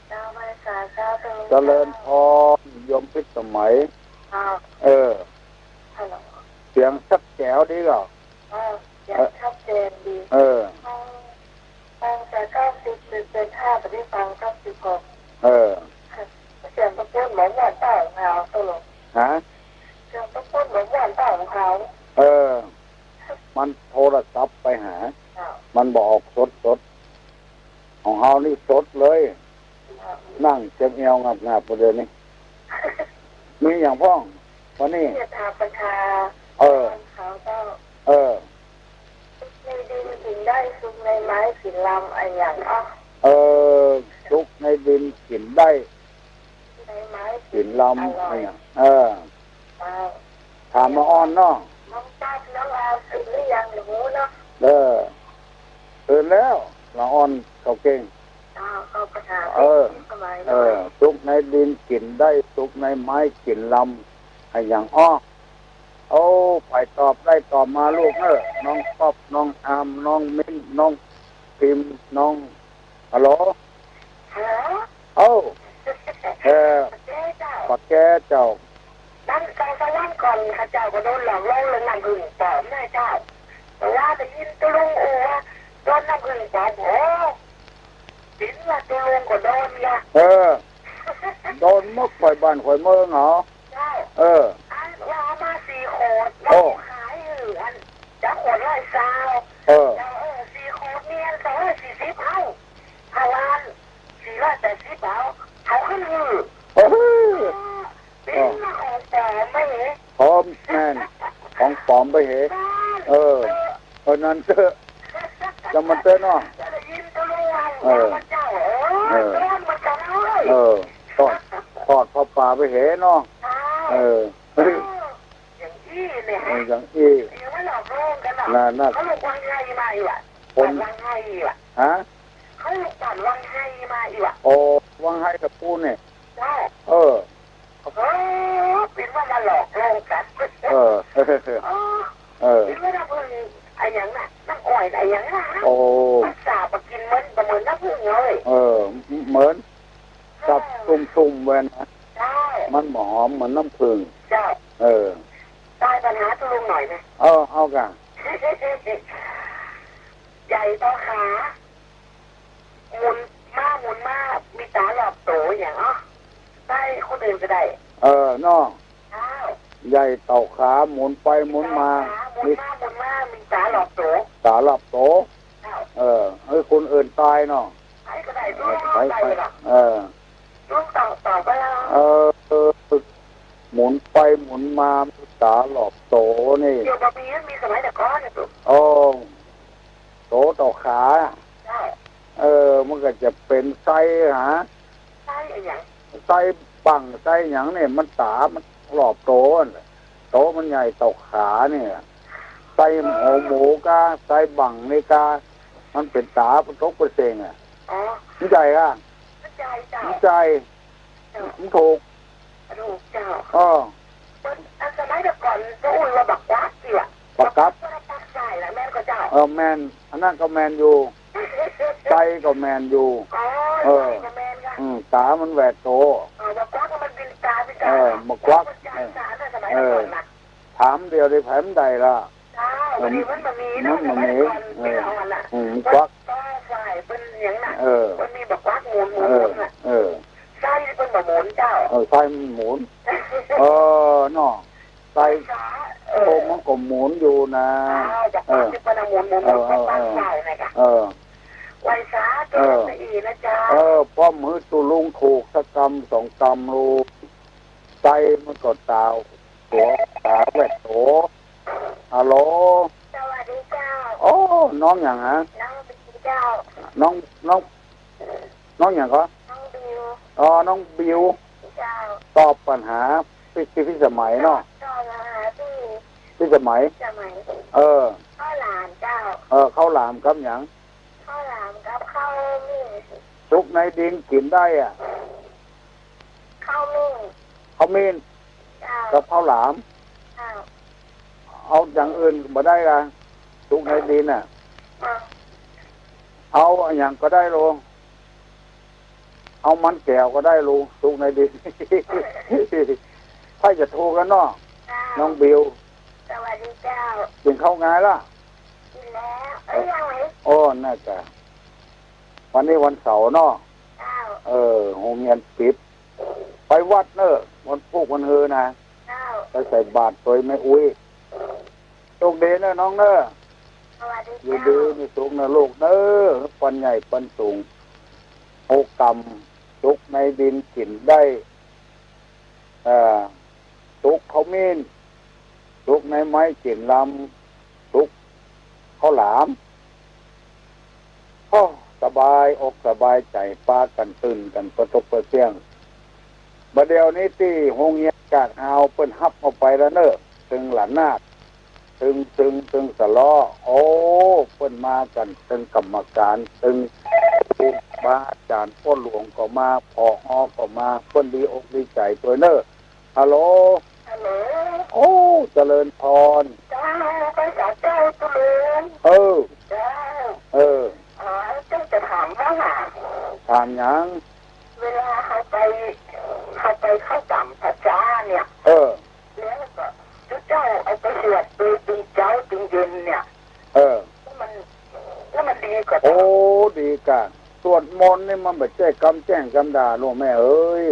เจ้า ไหว้สาเจ้า เจ้า เจริญพร โยมพิสมัย ครับ เออ ฮัลโหล เสียงชัดแจ๋วดีก่อ เออ เสียงชัดเจนดี เออ ฟัง ฟังแต่เก้าสิบ สิบเจ็ด ห้า ต๋อนนี้ฟังเก้าสิบหก เออ เสียงตะโกนเหมือนว่านเต้าของเฮา ตุ๊ลุง ฮะ เสียงตะโกนเหมือนว่านเต้าของเฮา เออ มันโทรศัพท์ไปหา อ้าว มันบ่ออกสดสด ของเฮานี่สดเลย อ้าว นั่งเจ็บเอวงับๆ ประเดี๋ยวนี้ มีหยังพ่อง วันนี้ เทพาปัญหา เออ เขาก็ เออ สุขในดินกิ๋นได้ สุขในไม้กิ๋นลำ อะหยังอ้อ เออ สุขในดินกิ๋นได้ ในไม้กิ๋นลำ อร่อย อะหยัง เออ อ้าว ถามละอ่อนเนาะ น้องตั๊ก น้องอาม ตื่นหรือยัง หนูเนาะ เออ ตื่นแล้ว ละอ่อนเขาเก่ง อ้าว เขาไปหา เออ สบาย เออ สุขในดินกิ๋นได้ สุขในไม้กิ๋นลำ อะหยังอ้อ โอ้ ใผตอบได้ตอบมาลูกเอ้อ น้องป๊อป น้องอาม น้องมิ้น น้องพิมพ์ น้อง ฮัลโหล ฮัลโหล เอ้า เออ ปะแก้เจ้า ปะแก้เจ้า นั่นสองสามวันก่อน ข้าเจ้าก็โดนหลอกลวงเรื่องน้ำผึ้งปลอมนะเจ้า แต่ว่าได้ยินตุ๊ลุงอู้ว่าโดนน้ำผึ้งปลอม โอ้ เป๋นว่าตุ๊ลุงก็โดนละ เออ โดนหมดใคว่บ้านใคว่เมืองเหรอ เจ้า เออ อันว่าเอามาสี่ขวด โอ้ ว่าขายอยู่ อัน เจ้าขวดละซาว เออ เจ้า เออ สี่ขวดเนี่ย สองร้อยสี่สิบ เอ้า ห้าล้านสี่ร้อยแปดสิบ เอา เอาขึ้นหื้อ โอ้โห เออ เป๋นว่าของปลอมไหม ปลอมแม่น ของปลอมไปเห เออ เออ นั่นเต๊อะ จำมันเต๊อะเนาะ เออ เออ เออ ทอด ทอดผ้าป่าไปเหเนาะ เออ อย่างอี้เนี่ย เออ อย่างอี้ น่ะ น่ะ คน ฮะ เขาลูกบ้านวังไฮมาอีกว่ะ โอ้ วังไฮกับปูเนี่ย เจ้า เออ เออ เป๋นว่ามาหลอกลวงกั๋น เออ เออ เออ เป๋นว่าน้ำผึ้งอะหยังน่ะ น้ำอ้อยอะหยังน่ะ โอ้ มันสาบมากิ๋นเหมือน เหมือนน้ำผึ้งเลย เออ เหมือน เออ กับตุ่มๆ แว่นนะ เจ้า มันหอมเหมือนน้ำผึ้ง เจ้า เออ ตายปัญหาตุ๊ลุงหน่อยนะ เออ เอาก่ะ ใหญ่ต่อขา หมุนมาหมุนมา มีต๋ารอบโตอย่างเนาะ ใต้คนอื่นก็ได้ เออ เนาะ อ้าว ใหญ่เต้าขา หมุนไปหมุนมา ใหญ่เต้าขา หมุนมาหมุนมา มีต๋ารอบโต ต๋ารอบโต อ้าว เออ หื้อคนอื่นต๋ายเนาะ ใครก็ได้ เออ ตุ๊ลุง ใคร ใคร ได้ละ เออ ตุ๊ลุงตอบ ตอบไปแล้ว เออ หมุนไปหมุนมา มีต๋ารอบโตนี่ เดี๋ยวบ่มี มีสมัยแต่ก่อนเนี่ยตุ๊ลุง โอ้ โตเต้าขา ใช่ เออ มันก็จะเป๋นไส้หา ไส้อะหยัง ไส้บั่ง ไส้หยังเนี่ย มันต๋ามันรอบโตนั่นแหละ โตมันใหญ่เต้าขาเนี่ย ไส้หัวหมูกา ไส้บั่งนี่กา มันเป๋นต๋า มันตกเป๋นเซ็งอะ อ๋อ มันใหญ่อะ มันใหญ่เจ้า มันใหญ่ มันถูก ถูกเจ้า อ้อ เปิ้น อันสมัยแต่ก่อนก็อู้ว่าบักกวักสิวะ บักกวัก บักกวักก็ปักใส่ละแม่นก็เจ้า เออ แม่น อันนั้นก็แม่นอยู่ ไส้ก็แม่นอยู่ อ๋อ เออ ไส้ก็แม่นค่ะ อืม ต๋ามันแหวกโต เออ บักกวักมันบินต๋าบินต๋า เออ บักกวัก บักกวักมันจ่ายสารนะสมัยแต่ก่อนน่ะ เออ ถามเดี๋ยวได้แผนใดล่ะ เจ้า เออ วันนี้มันบ่มี มันบ่มี เนาะ แต่ว่าก่อน เออ เมื่อก่อนน่ะ อืม กวัก ว่าสายเปิ้นหยังน่ะ เออ เปิ้นมีบ่กวักหมุนๆ เออ น่ะ เออ ไส้เปิ้นบ่หมุนเจ้า เออ ไส้มันหมุน เออ เนาะ ไส้ ไฟฟ้า เออ โอ้ มันก็หมุนอยู่นะ เจ้า บ่กวัก เออ ที่เปิ้นเอาหมุนๆ เออ บ่กวัก เออ เออ วางสายน่ะกะ เออ ไฟฟ้า เออ เจ้า ไปอีกนะเจ้า เออ ป้อมหื้อตุ๊ลุงถูกสักกำสองกำลูก ไส้มันก็ตาว ตั๋วตาวแวดโต ฮัลโหล สวัสดีเจ้า โอ้ น้องหยังฮะ น้องบิวเจ้า น้อง น้อง น้องหยังก็ น้องบิว อ๋อ น้องบิว เจ้า ตอบปัญหาพิ พิสมัยเนาะ ตอบปัญหาพี่ พิสมัย สมัย เออ ข้าวหลามเจ้า เออ ข้าวหลามกับหยัง ข้าวหลามกับข้าวหมิ่น สุกในดินกิ๋นได้อะ ข้าวหมิ่น ข้าวหมิ่น เจ้า กับข้าวหลาม เจ้า เอาอย่างอื่นบ่ได้ละ สุกในดินน่ะ เจ้า เอาอย่างก็ได้ลูก เอามันแก้วก็ได้ลูก สุกในดิน ใผจะถูกกั๋นเนาะ เจ้า น้องบิว สวัสดีเจ้า กิ๋นข้าวงายละ กิ๋นแล้ว เอ้ย ยังไหม โอ้ น่าจะ วันนี้วันเสาร์เนาะ เจ้า เออ โฮงเฮียนปิด ไปวัดเน่อ วันพูกวันฮือนะ เจ้า ไปใส่บาตรตวยแม่อุ๊ย โชคดีเน่อน้องเน่อ สวัสดี อยู่ เจ้า ดีมีสุขเน่อลูกเน่อ ปันใหญ่ปันสูง โฮกำ สุกในดินกิ๋นได้ เอ่อ สุกข้าวหมิ่น สุกในไม้กิ๋นลำ สุกข้าวหลาม โอ้ สบายอกสบายใจ๋ ปากั๋นตื่นกั๋นปะตกปะเสี้ยง บ่าเดี่ยวนี้ตี้โฮงเฮียนกาดฮาวเปิ้นฮับเอาไปแล้วเน่อ ตึงหลานนาฏ ตึง ตึง ตึงสะเลาะ โอ้ เปิ้นมากั๋น ตึงกรรมการ ตึงครูบาอาจ๋ารย์ ป้อหลวงก็มา ผอ ก็มา เปิ้นดีอกดีใจ๋ตวยเน่อ ฮัลโหล ฮัลโหล โอ้ เจริญพร เจ้า ไปสาเจ้าเจริญ เออ เจ้า เออ อ๋อ เจ้าจะถามว่า ถามหยัง เวลาเฮาไป เฮาไปเข้าจ๋ำพรรษาเนี่ย เออ แล้วก็จุ๊เจ้าเอาไปสวดโดยตึงเจ๊าตึงเย็นเนี่ย เออ แล้วมัน แล้วมันดีกว่า โอ้ ดีกะ สวดมนต์นี่มันบ่ใจ้กำแจ้งกำด่าลูกแม่เอ๋ย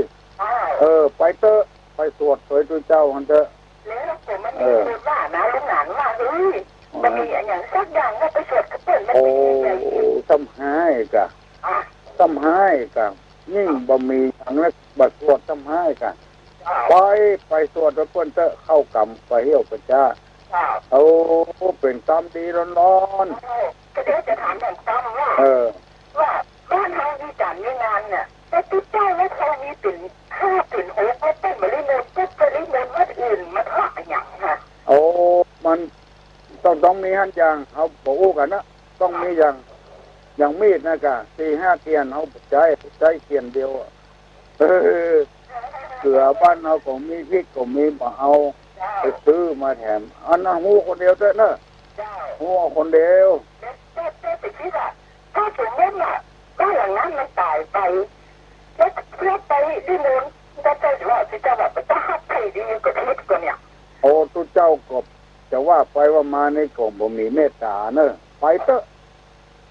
อ้าว เออ ไปเต๊อะ ไปสวดโดยตึงเจ๊าหั้นเต๊อะ แล้วผมมันมี เออ คนว่านะ ลูกหลานว่า เฮ้ย มันมีอะหยังสักอย่างว่าไปสวดกับเปิ้น มัน โอ้ เป็นยังไง ซ้ำฮ้ายกะ อ่ะ ซ้ำฮ้ายกะ ยิ่งบ่มีอะหยังแล้ว บ่สวดซ้ำฮ้ายกะ อ่ะ ไป ไปสวดกับเปิ้นเต๊อะ เข้าจ๋ำไปเหี่ยวพรรษา อ่ะ โอ้ เป๋นกำดีร้อนๆ เออ ก็เดี๋ยวจะถามหลวงตาว่า เออ ว่าบ้านเฮามีก๋านมีงานเนี่ย แต่ตุ๊เจ้าแล้วเขามีเป๋นห้าเป๋นหก แล้วเปิ้นบ่นิมนต์ เปิ้นบ่นิมนต์วัดอื่นมาทอดอะหยังฮะ โอ้ มันต้อง ต้องมีหั้นอย่าง เฮาบ่อู้กั๋นนะ ต้องมีอย่าง อย่างมีดนะกะ สี่ห้าเตียน เฮาใจ๊ ใจ๊เตียนเดียวอะ เออ เกลือบ้านเฮาก็มี พริกก็มี บ่เอา ไปซื้อมาแถม อันนั้นฮู้คนเดียวเต๊อะเน่อ ฮู้เอาคนเดียว แต่ แต่ แต่ แต่คิดว่า ถ้าสมมติว่าบ้านหลังนั้นมันต๋ายไป แล้ว แล้วไปนิมนต์ แล้วเจ้าว่า เจ้าว่า จะฮับใผดีกว่าทิศกว่าเนี่ย โอ้ ตุ๊เจ้าก็จะว่าไปว่ามานี่ก็บ่มีเมตต๋าเน่อ ไปเต๊อะ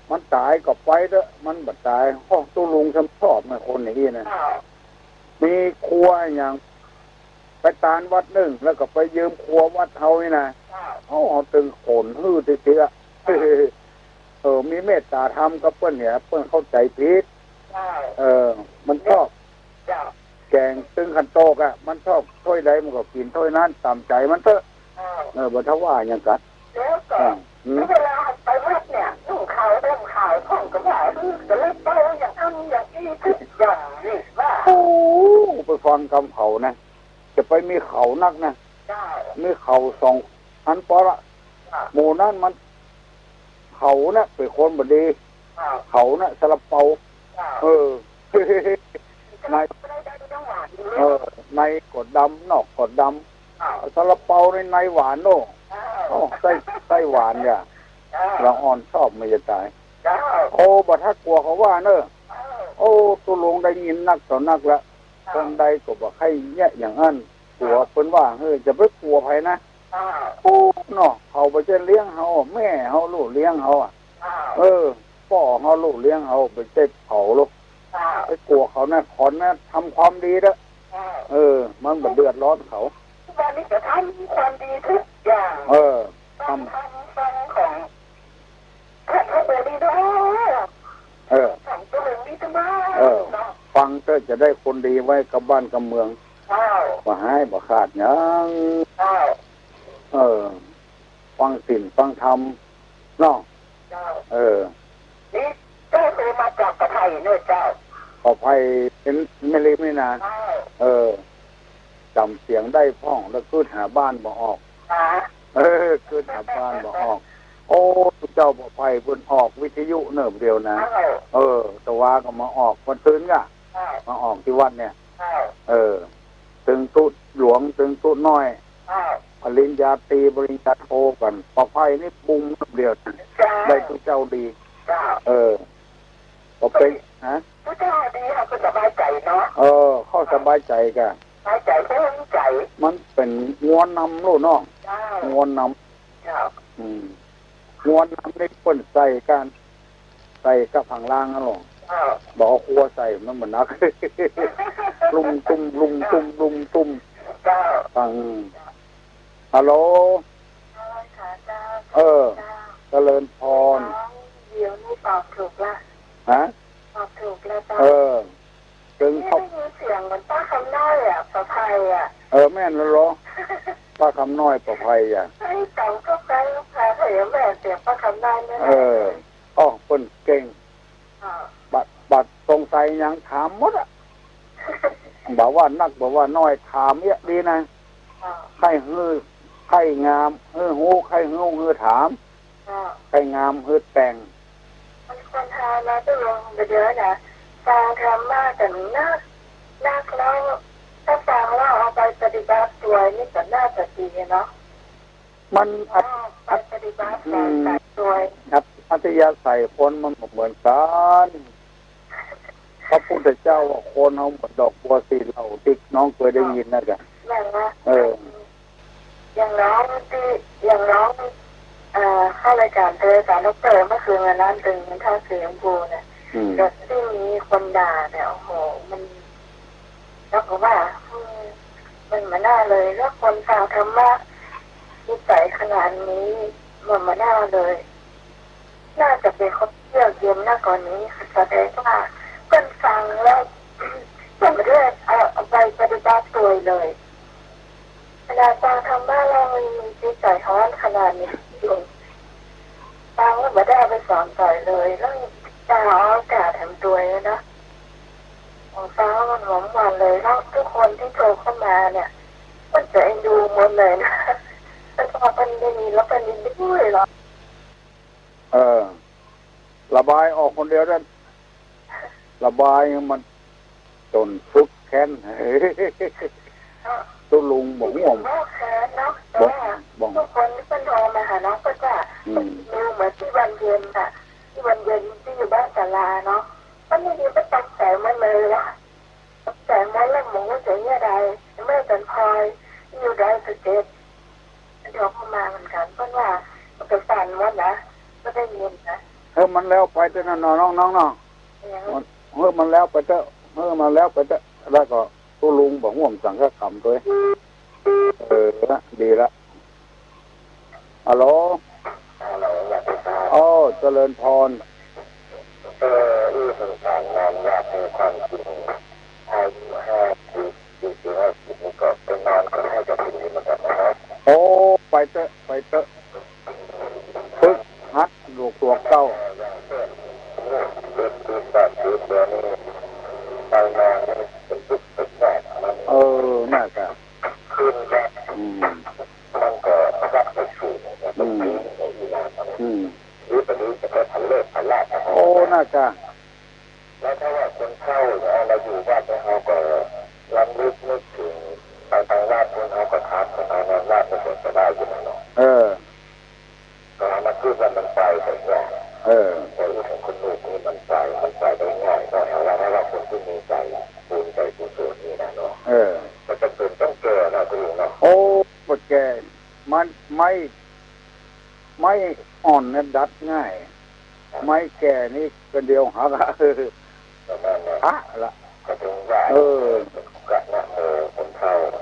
มันต๋ายก็ไปเต๊อะ มันบ่ต๋าย โอ้ ตุ๊ลุงซ้ำชอบนะคนอย่างนี้นะ อ้าว มีครัวอย่าง ไปตานวัดนึ่ง แล้วก็ไปยืมครัววัดเฮานี่นะ อ้าว โอ้ ตึงขนหื้อเตื้อ อ้าว เออ มีเมตต๋าธรรมกับเปิ้นเนี่ย เปิ้นเข้าใจ๋ผิด อ้าว เออ มันชอบ เจ้า แก๋งตึงขันโตกอะ มันชอบถ้วยใดมันก็กิ๋นถ้วยนั้น ต๋ามใจ๋มันเต๊อะ อ้าว เออ บ่ถ้าว่าหยังกั๋น แล้วก็ อ่า อืม แล้วเวลาไปวัดเนี่ย นุ่งขาวห่มขาว ท่องกะถา อือ จะเล่นเป้าอย่างนั้นอย่างนี้ทุกอย่างนี่ว่า โอ้ ไปฟังกำเขานะ จะไปมีเขานักนะ เจ้า มีเขาสองอันปอละ เจ้า หมู่นั้นมัน เขาน่ะเป๋นคนบ่ดี เจ้า เขาน่ะซาลาเปา เจ้า เออ ใน เออ ในก็ดำ นอกก็ดำ เจ้า ซาลาเปาใน ในหวานโน่ เจ้า โอ้ ไส้ ไส้หวานอย่า เจ้า ละอ่อนชอบมันจะต๋าย เจ้า โอ้ บ่ถ้ากลัวเขาว่าเน่อ เจ้า โอ้ ตุ๊ลุงได้ยินนักต่อนักละ เจ้า คนใดก็บ่ใค่เยียะอย่างอั้น กั๋วเปิ้นว่า เฮ้ย จะไปกั๋วใผนะ โอ้ เนาะ เขาบ่ใจ้เลี้ยงเฮา แม่เฮาลูกเลี้ยงเฮาอะ เออ ป้อเฮาลูกเลี้ยงเฮา บ่ใจ้เผาลูก ไปกั๋วเขานะ ขอนนะ ทำความดีเต๊อะ เออ มันบ่เดือดร้อนเขา วันนี้จะทำความดีทุกอย่าง เออ ทำ ทำฟังของ เออ ฟังเต๊อะ จะได้คนดีไว้กับบ้านกับเมือง เจ้า บ่ฮ้ายบ่ขาดหยัง เจ้า เออ ฟังศีลฟังธรรม เนาะ เจ้า เออ นี่เจ้าคือมาจากป่าไผ่เนอะเจ้า ป่าไผ่เป๋นแม่ริมนี่นะ เจ้า เออ จ๋ำเสียงได้พ่อง แล้วกึ๊ดหาบ้านบ่ออก เออ กึ๊ดหาบ้านบ่ออก โอ้ เจ้าป่าไผ่เปิ้นออกวิทยุเนิ่มเดียวนะ เออ ตะวาก็มาออกวันซืนก่ะ มาออกตี้วัดเนี่ย เออ ตึงตุ๊หลวง ตึงตุ๊น้อย ปริญญาตรี ปริญญาโทกั๋น ป่าไผ่นี่บุมเดียวนะ ได้ตุ๊เจ้าดี เออ ก็เป๋น ฮะ ตุ๊เจ้าดี เฮาก็สบายใจ๋เนาะ เออ เขาสบายใจ๋ก่ะ สบายใจ๋ เขามีใจ๋ มันเป๋นงัวนำลูกเนาะ เจ้า งัวนำ เจ้า อืม งัวนำนี่เปิ้นใส่ก้าน ใส่ก้าผังลางนั่นหรอ เจ้า บ่เอาครัวใส่ มันบ่หนัก ลุ่มตุ้ม ลุ่มตุ้ม ลุ่มตุ้ม เจ้า ฟัง ฮัลโหล เจ้า เออ เจ้า เจริญพร เดี๋ยวนี้ตอบถูกละ ฮะ ตอบถูกแล้วเจ้า เออ ตึง นี่ เขา ได้ยินเสียงเหมือนป้าคำน้อยอะ ป่าไผ่อะ เออ แม่นแล้วเหรอ ป้าคำน้อย ป่าไผ่อะ ไอ้ต๋องก็ใกล้ลูกค้า เสียงแม่ เสียงป้าคำน้อยเนี่ย เออ อ้อ เปิ้นเก่ง อ่า บ่ บ่สงสัยหยังถามหมดอะ บ่ว่านักบ่ว่าน้อยถามเยียะดีนะ อ่า ใค่หื้อ ใค่งามหื้อฮู้ ใค่ฮู้หื้อถาม อ่า ใค่งามหื้อแต่ง มันควรทำนะ ตุ๊ลุง เดี๋ยวนะ ฟังธรรมะกั๋นนัก นักแล้ว ถ้าฟังแล้วเอาไปปฏิบัติตวยนี่ก็น่าจะดีเนาะ มันอัธ อ๋อ ไปปฏิบัติตวย อืม อัธ อัธยาศัยคนมันบ่เหมือนกั๋น พระพุทธเจ้าว่าคนเฮาเหมือนดอกบัวสีเหลืองตี้น้องเกยได้ยินนั่นแหละ อย่างว่า เออ อย่างน้องตี้ อย่างน้อง เอ่อ เข้ารายก๋านเตยสารดอกเตอร์เมื่อคืนวันนั้น ตึงมันท่าสีชมพูเนี่ย อืม ก็ตี้มีคนด่าเนี่ย โอ้โห มัน แล้วก็ว่า อืม มันบ่น่าเลย แล้วคนฟังธรรมะนิสัยขนาดนี้ มันบ่น่าเลย น่าจะเป๋นคนเยือกเย็นมากกว่านี้ แสดงว่าเปิ้นฟังแล้ว เปิ้นบ่ได้เอา เอาไปปฏิบัติตวยเลย ขนาดฟังธรรมะแล้วมันมีจิตใจ๋ฮ้อนขนาดนี้อยู่ ฟังแล้วบ่ได้เอาไปสอนใผเลย แล้วจะเอาโอกาสแถมตวยนะ ของฟังแล้วมันหลงหมดเลย แล้วทุกคนตี้โทรเข้ามาเนี่ย เปิ้นจะเอ็นดูหมดเลยนะ เปิ้นว่าเปิ้นได้ยินแล้วเปิ้นยินดีด้วยเหรอ เออ ระบายออกคนเดียวนั้น ระบายมันจ๋นสุดแค้น ตุ๊ลุงบ่ฮู้ ว่าแค้นเนาะ แต่ บ่ ว่า บ่ ทุกคนตี้เปิ้นโทรมาหาน้องเปิ้นว่า อืม ดูเหมือนตี้วันเย็นน่ะ ตี้วันเย็นตี้อยู่บ้านศาลาเนาะ มันไม่ดี มันตกใจหมดเลยว่ะ ตกใจหมดแล้ว หมู่จะเยียะใด แม่จันทร์พลอย อยู่ดอยสะเก็ด มันโทรเข้ามาเหมือนกั๋น เปิ้นว่ามันก็สั่นหมดนะ บ่ได้ยินนะ เออ มันแล้วไปเต๊อะนะ น้องๆ เนาะ เออ มัน เออ มันแล้วไปเต๊อะ เออ มันแล้วไปเต๊อะ แล้วก็ตุ๊ลุงบ่ฮู้สังฆกรรมตวย เออ ละ ดีละ ฮัลโหล ฮัลโหล สวัสดีครับ โอ้ เจริญพร เออ อี้เปิ้นถามนอนอยากฮู้ความจริง อายุห้าสิบ สี่สิบ ห้าสิบ นี่ก็ไปนอนก็ให้กฐินนี่เหมือนกั๋นนะครับ โอ้ ไปเต๊อะ ไปเต๊อะ ฝึกหัดลูกตั๋วเก่า เจ็ดสิบ แปดสิบ เดี๋ยวนี้ไปนอนนี่เป็นสิบเป็นแปด มัน เออ น่าจะ คืนละ อืม มันก็รับไม่ถูก อืม อืม หรือไปดูจะไปพันเลิศพันลาภ โอ้ น่าจะ แล้วถ้าว่าคนเฒ่าเนี่ย เราอยู่วัดเนี่ย เราก็รำลึกนึกถึงไปทางวัดเนี่ย เราก็ถามคนเอานอนวัดเนี่ย ก็ได้อยู่แล้วเนาะ เออ ก็เอามาคิดว่ามันไปแต่เนี่ย เออ แต่อีกของคนลูกนี่มันไป มันไปได้ง่ายเนาะ เอาละ ถ้าว่าคนตี้มีใจ๋บุญใจ๋กุศลนี่นะเนาะ เออ มันจะเป็นต้องแก่นะคุณลุงเนาะ โอ้ บ่แก่ มัน ไม้ ไม้อ่อนเนี่ยดัดง่าย ไม้แก่นี่ก็เดี๋ยวหักอะ พระละ เออ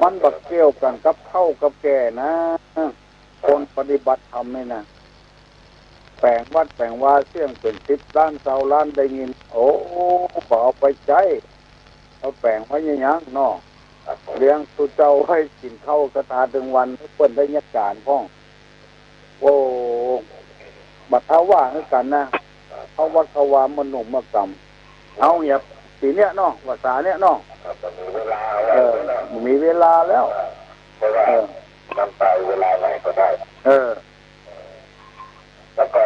มันบ่เกี่ยวกั๋นกับเฒ่ากับแก่นะ คนปฏิบัติธรรมนี่นะ แป๋งวัดแป๋งวาเสี้ยงเป๋นสิบล้านซาวล้านได้ยิน โอ้ บ่เอาไปใจ๊ เอาแป๋งไว้หยังเนาะ เลี้ยงตุ๊เจ้าไว้กิ๋นข้าวสะตาตึงวัน เปิ้นได้ยักจานพ่อง โอ้ บัดเฮาว่าคือกั๋นนะ เฮาวัดเฮาวาเมื่อหนุ่มเมื่อกำ เฮาเนี่ย ปี๋เนี้ยเนาะ ภาษาเนี้ยเนาะ เออ มีเวลาแล้ว เออ นำไปเวลาไหนก็ได้ เออ แล้วก็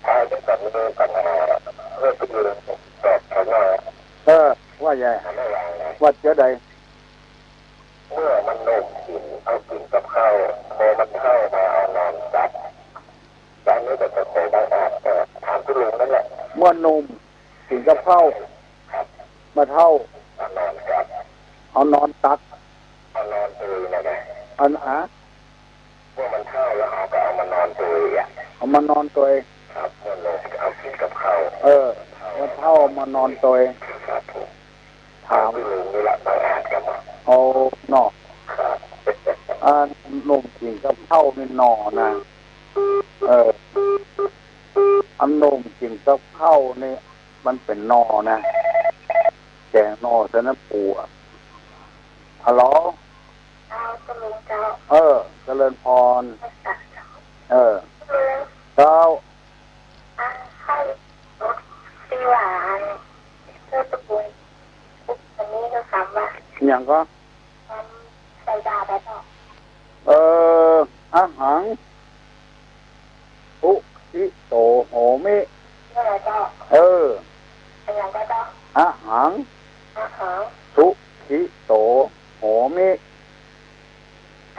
ถ้าจะมีปัญหาเรื่องคนอื่นตอบเขาหน่อย เออ ว่าไง ไม่วางนะ ว่าจะใด เมื่อมันหนุ่มกิ๋น เอากิ๋นกับข้าว พอมันเฒ่ามาเอานอนตัก อันนี้ก็จะขอบังอาจ เอ่อ ถามคุณลุงนั่นแหละ เมื่อหนุ่มกิ๋นกับข้าว ครับ เมื่อเฒ่า เอานอนตัก เอานอนตัก เอานอนเตยนะนะ อัน อะ เมื่อมันเฒ่าแล้วเฮาก็เอามานอนเตยอะ เอามานอนเตย ครับ เมื่อหนุ่มเอากิ๋นกับข้าว เออ เมื่อเฒ่ามานอนเตย ครับผม ถาม คือลุงนี่แหละบังอาจครับ โอ้ เนาะ ครับ อันหนุ่มกิ๋นกับข้าวนี่หน่อนะ เออ อันหนุ่มกิ๋นกับข้าวนี่มันเป๋นหน่อนะ แก๋งหน่อใส่น้ำปูอะ ฮัลโหล เจ้า เจ้าลุงเจ้า เออ เจริญพร เจ้า เออ เจ้า อ่ะ ให้รถที่ว่าอันเจ้าตระกูลปุ๊บ อันนี้ก็คำว่า หยังก็ คำใส่บาตรแล้วเนาะ เออ อะหัง สุขิโต โหมิ นี่แหละเจ้า เออ อะหัง อะหัง สุขิโต โหมิ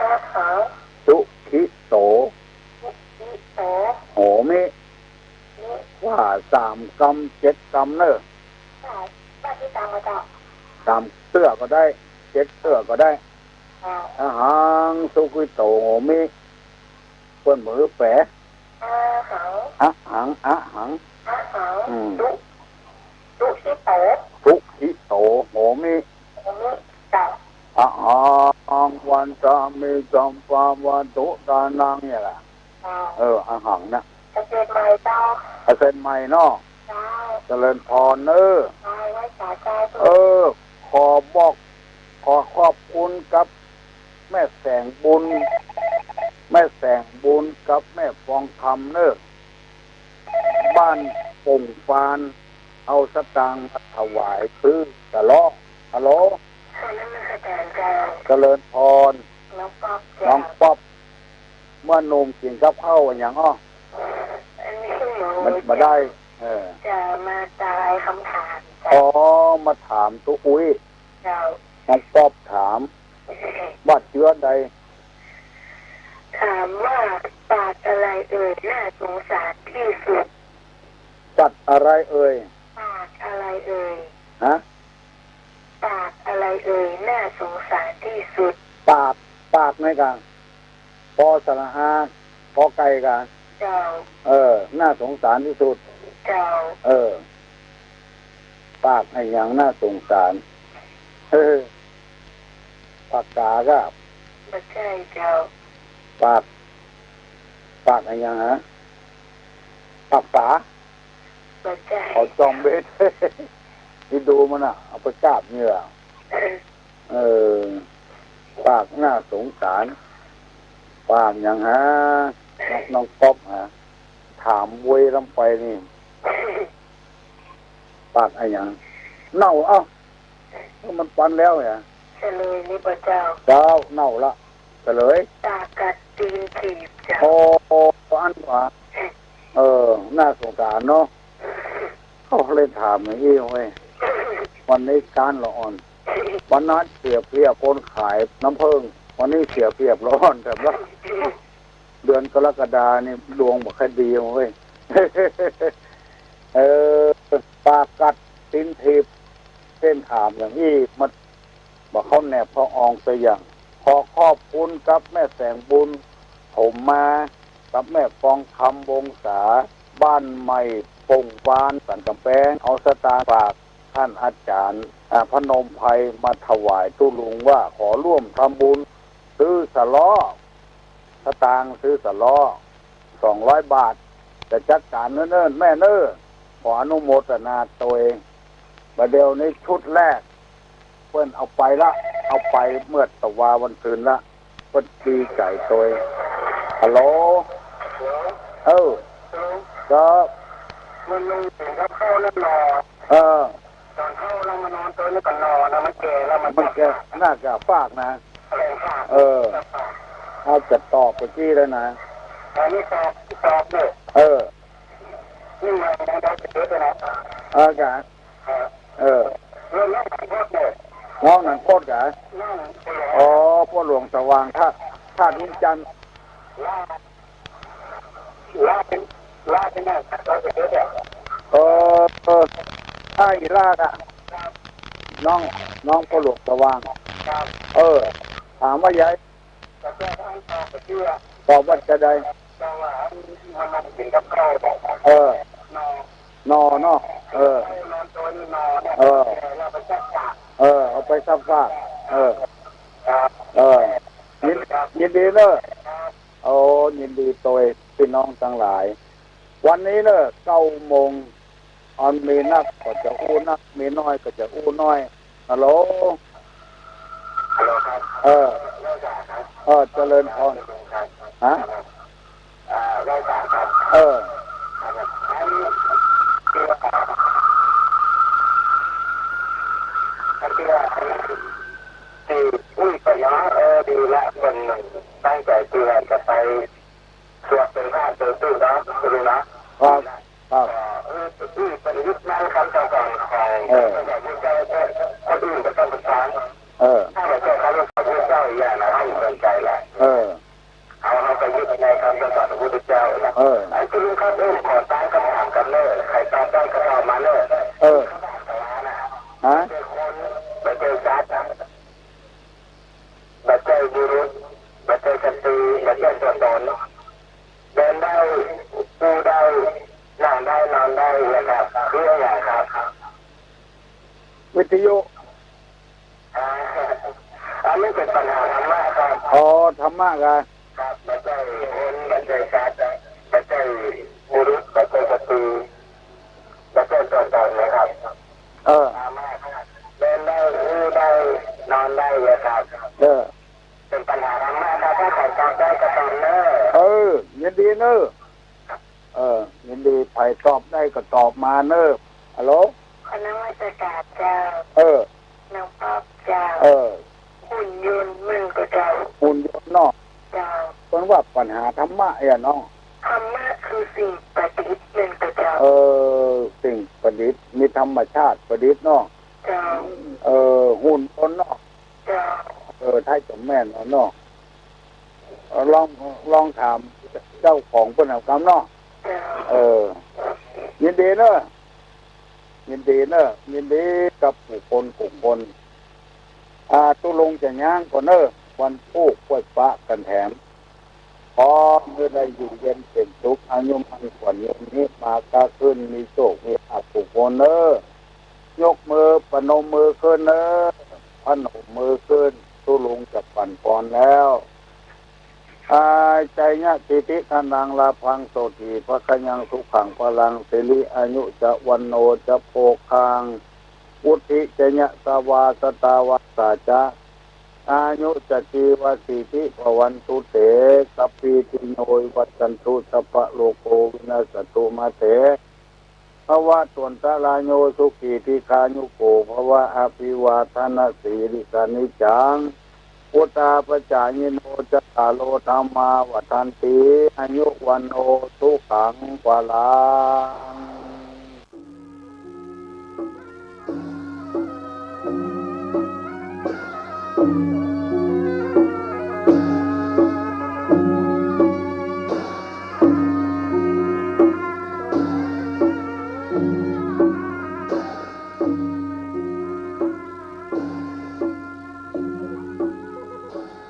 อะหัง สุขิโต สุขิโต โหมิ นี่ ว่าสามกำเจ็ดกำเน่อ ว่า ว่ากี่กำอะเจ้า สามเตื้อก็ได้ เจ็ดเตื้อก็ได้ เจ้า อะหัง สุขิโต โหมิ เปิ้นบ่หื้อแป๋ อะหัง อะหัง อะหัง อะหัง อืม สุ สุขิโต สุขิโต โหมิ โหมิ เจ้า อะหัง วันทามิ สัพพะวัตถุทานัง เนี่ยแหละ เจ้า เออ อะหังนะ เกษตรใหม่เจ้า เกษตรใหม่เนาะ เจ้า เจริญพรเน่อ เจ้า ไหว้สาเจ้า เออ ขอบอก ขอขอบคุณกับแม่แสงบุญ แม่แสงบุญกับแม่ฟองคำเน่อ บ้านป่งฟาน เอาสตางค์มาถวายซื้อตะเลาะ ฮัลโหล นมัสการเจ้า เจริญพร น้องป๊อปเจ้า น้องป๊อป เมื่อหนุ่มกิ๋นกับข้าวอะหยังอ้อ อันนี้หนู มันบ่ได้ เออ จะมาทายคำถามเจ้า อ๋อ มาถามตุ๊อุ้ย เจ้า น้องป๊อปถาม ว่าเจื้อใด ถามว่าปากอะไรเอ่ยน่าสงสารที่สุด สัตว์อะไรเอ่ย ปากอะไรเอ่ย ฮะ ปากอะไรเอ่ยน่าสงสารที่สุด ปาก ปากไงกะ ปอสระอา กอไก่กะ เจ้า เออ น่าสงสารที่สุด เจ้า เออ ปากอะหยังน่าสงสาร เออ ปากก๋าก็ บ่ใจ้เจ้า ปาก ปากอะหยังฮะ ปากป๋า บ่ใจ้ เขาจองเบส ที่ดูมันน่ะ เอาไปกราบเนี่ย เออ ปากน่าสงสาร ปากหยังฮะ น้องป๊อปฮะ ถามเว้ยลำไปนี่ ปากอะหยัง เน่า เอ้า มันปันแล้วเนี่ย เฉลยนี่บ่เจ้า เจ้า เน่าละ เฉลย ปากกัดตีนถีบเจ้า โอ้ อันหวา เออ น่าสงสารเนาะ เขาเลยถามอย่างอี้เว้ย วันนี้ก้านละอ่อน วันนั้นเสียเปรียบคนขายน้ำผึ้ง วันนี้เสียเปรียบละอ่อนแถมละ เดือนกรกฎานี่ดวงบ่ค่อยดีเว้ย เออ ปากกัดตีนถีบ เส้นถามอย่างอี้มัน บ่เข้าแนบเข้าอองสักอย่าง ขอขอบคุณกับแม่แสงบุญ ผมมากับแม่ฟองคำ วงศา บ้านใหม่ป่งปาน สันก๋ำแปง เอาสตางค์ฝากต้านอาจ๋ารย์ อ่า พนมไพรมาถวายตุ๊ลุงว่าขอร่วมทำบุญซื้อสะล้อ สตางค์ซื้อสะล้อ สองร้อยบาท จะจัดก๋านเนิ่นๆ แม่เน่อ ขออนุโมทนาตวย บ่าเดี่ยวนี้ชุดแรก เปิ้นเอาไปละ เอาไปเมื่อตะวาวันซืนละ เปิ้นดีใจ๋ตวย ฮัลโหล เออ ก็ มันลงถึงกับเข้าแล้วนอน เออ ต๋อนเข้าแล้วมานอนตวยนี่ก็นอนนะ มันแก่แล้วมัน มันแก่ น่าจะฟากนะ อะไรฟาก เออ จะฟาก อาจจะตอบเมื่อกี้แล้วนะ อันนี้ตอบ ตอบอยู่ เออ นี่มันยังได้เยอะเลยนะ เออกะ เออ เรื่องนั้นขอโทษเนี่ย น้องนั้นโคตรกะ น้อง อ๋อ พ่อหลวงสว่าง ธาตุ ธาตุหินจันทน์ ลาด ลาดเป็น ลาดเป็นไงครับ ลาดเป็นเยอะเนี่ย เออ เออ ถ้าอีลาดอะ น้อง น้องพ่อหลวงสว่าง ครับ เออ ถามว่าใหญ่ ตอบว่าจะได้ เออ นอเนาะ เออ เออ เออ เอาไปซักผ้า เออ เออ ยิน ยินดีเนอะ โอ้ ยินดีตวย ปี้น้องตังหลาย วันนี้เนอะ เก้าโมง อันมีนักก็จะอู้นัก มีน้อยก็จะอู้น้อย ฮัลโหล ฮัลโหลครับ เออ เออ เจริญพร ฮะ เออ ที่อุ้ยก็ยัง เออ ดีละ คนตั้งใจ๋เปื่อจะไป สวดเป็นพระเปิดตู้นะ คุณลุงนะ ครับ ครับ เอ่อ เออ ที่เป็นยุคนั้นคำสอนของ เออ พระพุทธเจ้า คนอื่นก็ต้องศึกษา เออ ถ้าไม่ใช่คำสอนพระพุทธเจ้าอีกอย่างนะ ให้สนใจแหละ เออ เอา เอาไปยึดในคำสอนพระพุทธเจ้านะ เออ ไอ้คุณลุงครับ เออ ขอตั้งคำถามกับเนอ ใครตอบได้ก็ตอบมาเนอ เออ คำถามสาระนะ ฮะ ไม่ใช่คน ไม่ใช่สัตว์ บ่ใจ้บุรุษ บ่ใจ้สตรี บ่ใจ้ตั๋วต๋น เดินได้ อู้ได้ นั่งได้ นอนได้นะครับ คืออะหยังครับ วิทยุ อ่า อันนี้เป็นปัญหาธรรมะครับ อ๋อ ธรรมะกะ ครับ บ่ใจ้คน บ่ใจ้สัตว์ บ่ใจ้บุรุษ บ่ใจ้สตรี บ่ใจ้ตั๋วต๋นนะครับ เออ สามารถเดินได้ อู้ได้ นอนได้เลยครับ เออ เป็นปัญหาธรรมะครับ ถ้าใครตอบได้ก็ตอบเนอ เออ ยินดีเนอ เออ ยินดี ใผตอบได้ก็ตอบมาเนอ ฮัลโหล ขอนมัสก๋านเจ้า เออ น้องป๊อบเจ้า เออ หุ่นยนต์แม่นก่อเจ้า หุ่นยนต์เนาะ เจ้า เปิ้นว่าปัญหาธรรมะอะเนาะ ธรรมะคือสิ่งประดิษฐ์แม่นก่อเจ้า เออ สิ่งประดิษฐ์ มีธรรมชาติประดิษฐ์เนาะ เจ้า เออ หุ่นยนต์เนาะ เจ้า เออ ไทยก็แม่นเนาะ ลอง ลองถามเจ้าของเปิ้นเอากำเนาะ เจ้า เออ ยินดีเนอะ ยินดีเนอะ ยินดีกับกู้คนกู้คน อ่า ตุ๊ลุงจะย้างก่อนเนอะ วันพูกค่อยปะกั๋นแถม ขอหื้อได้อยู่เย็นเป๋นสุข อายุมั่นขวัญยืน มีมากาขึ้น มีโชค มีลาภกู้คนเนอะ ยกมือ ประนมมือขึ้นเนอะ พนมมือขึ้น ตุ๊ลุงจะปั๋นปอนแล้ว อา จายะ สิทธิ ธนัง ลาภัง โสติ ภะคะยัง สุขัง พลัง สิริ อายุ จะ วัณโณ จะ โภคัง วุฑฒิ จะ ยะสะวา สะตา วัสสา จะ อายุ จะ จีวะ สีธิ ภะวันตุ เต สัพพีติโย วิวัชชันตุ สัพพะโรโค วินัสสะตุ มา เต ภะวะตวันตะราโย สุขี ทีฆายุโก ภะวะ อะภิวาทะนะสีลิสะนิจจัง วุฑฒาปะจายิโน จัตตาโร ธัมมา วัฑฒันติ อายุ วัณโณ สุขัง พลัง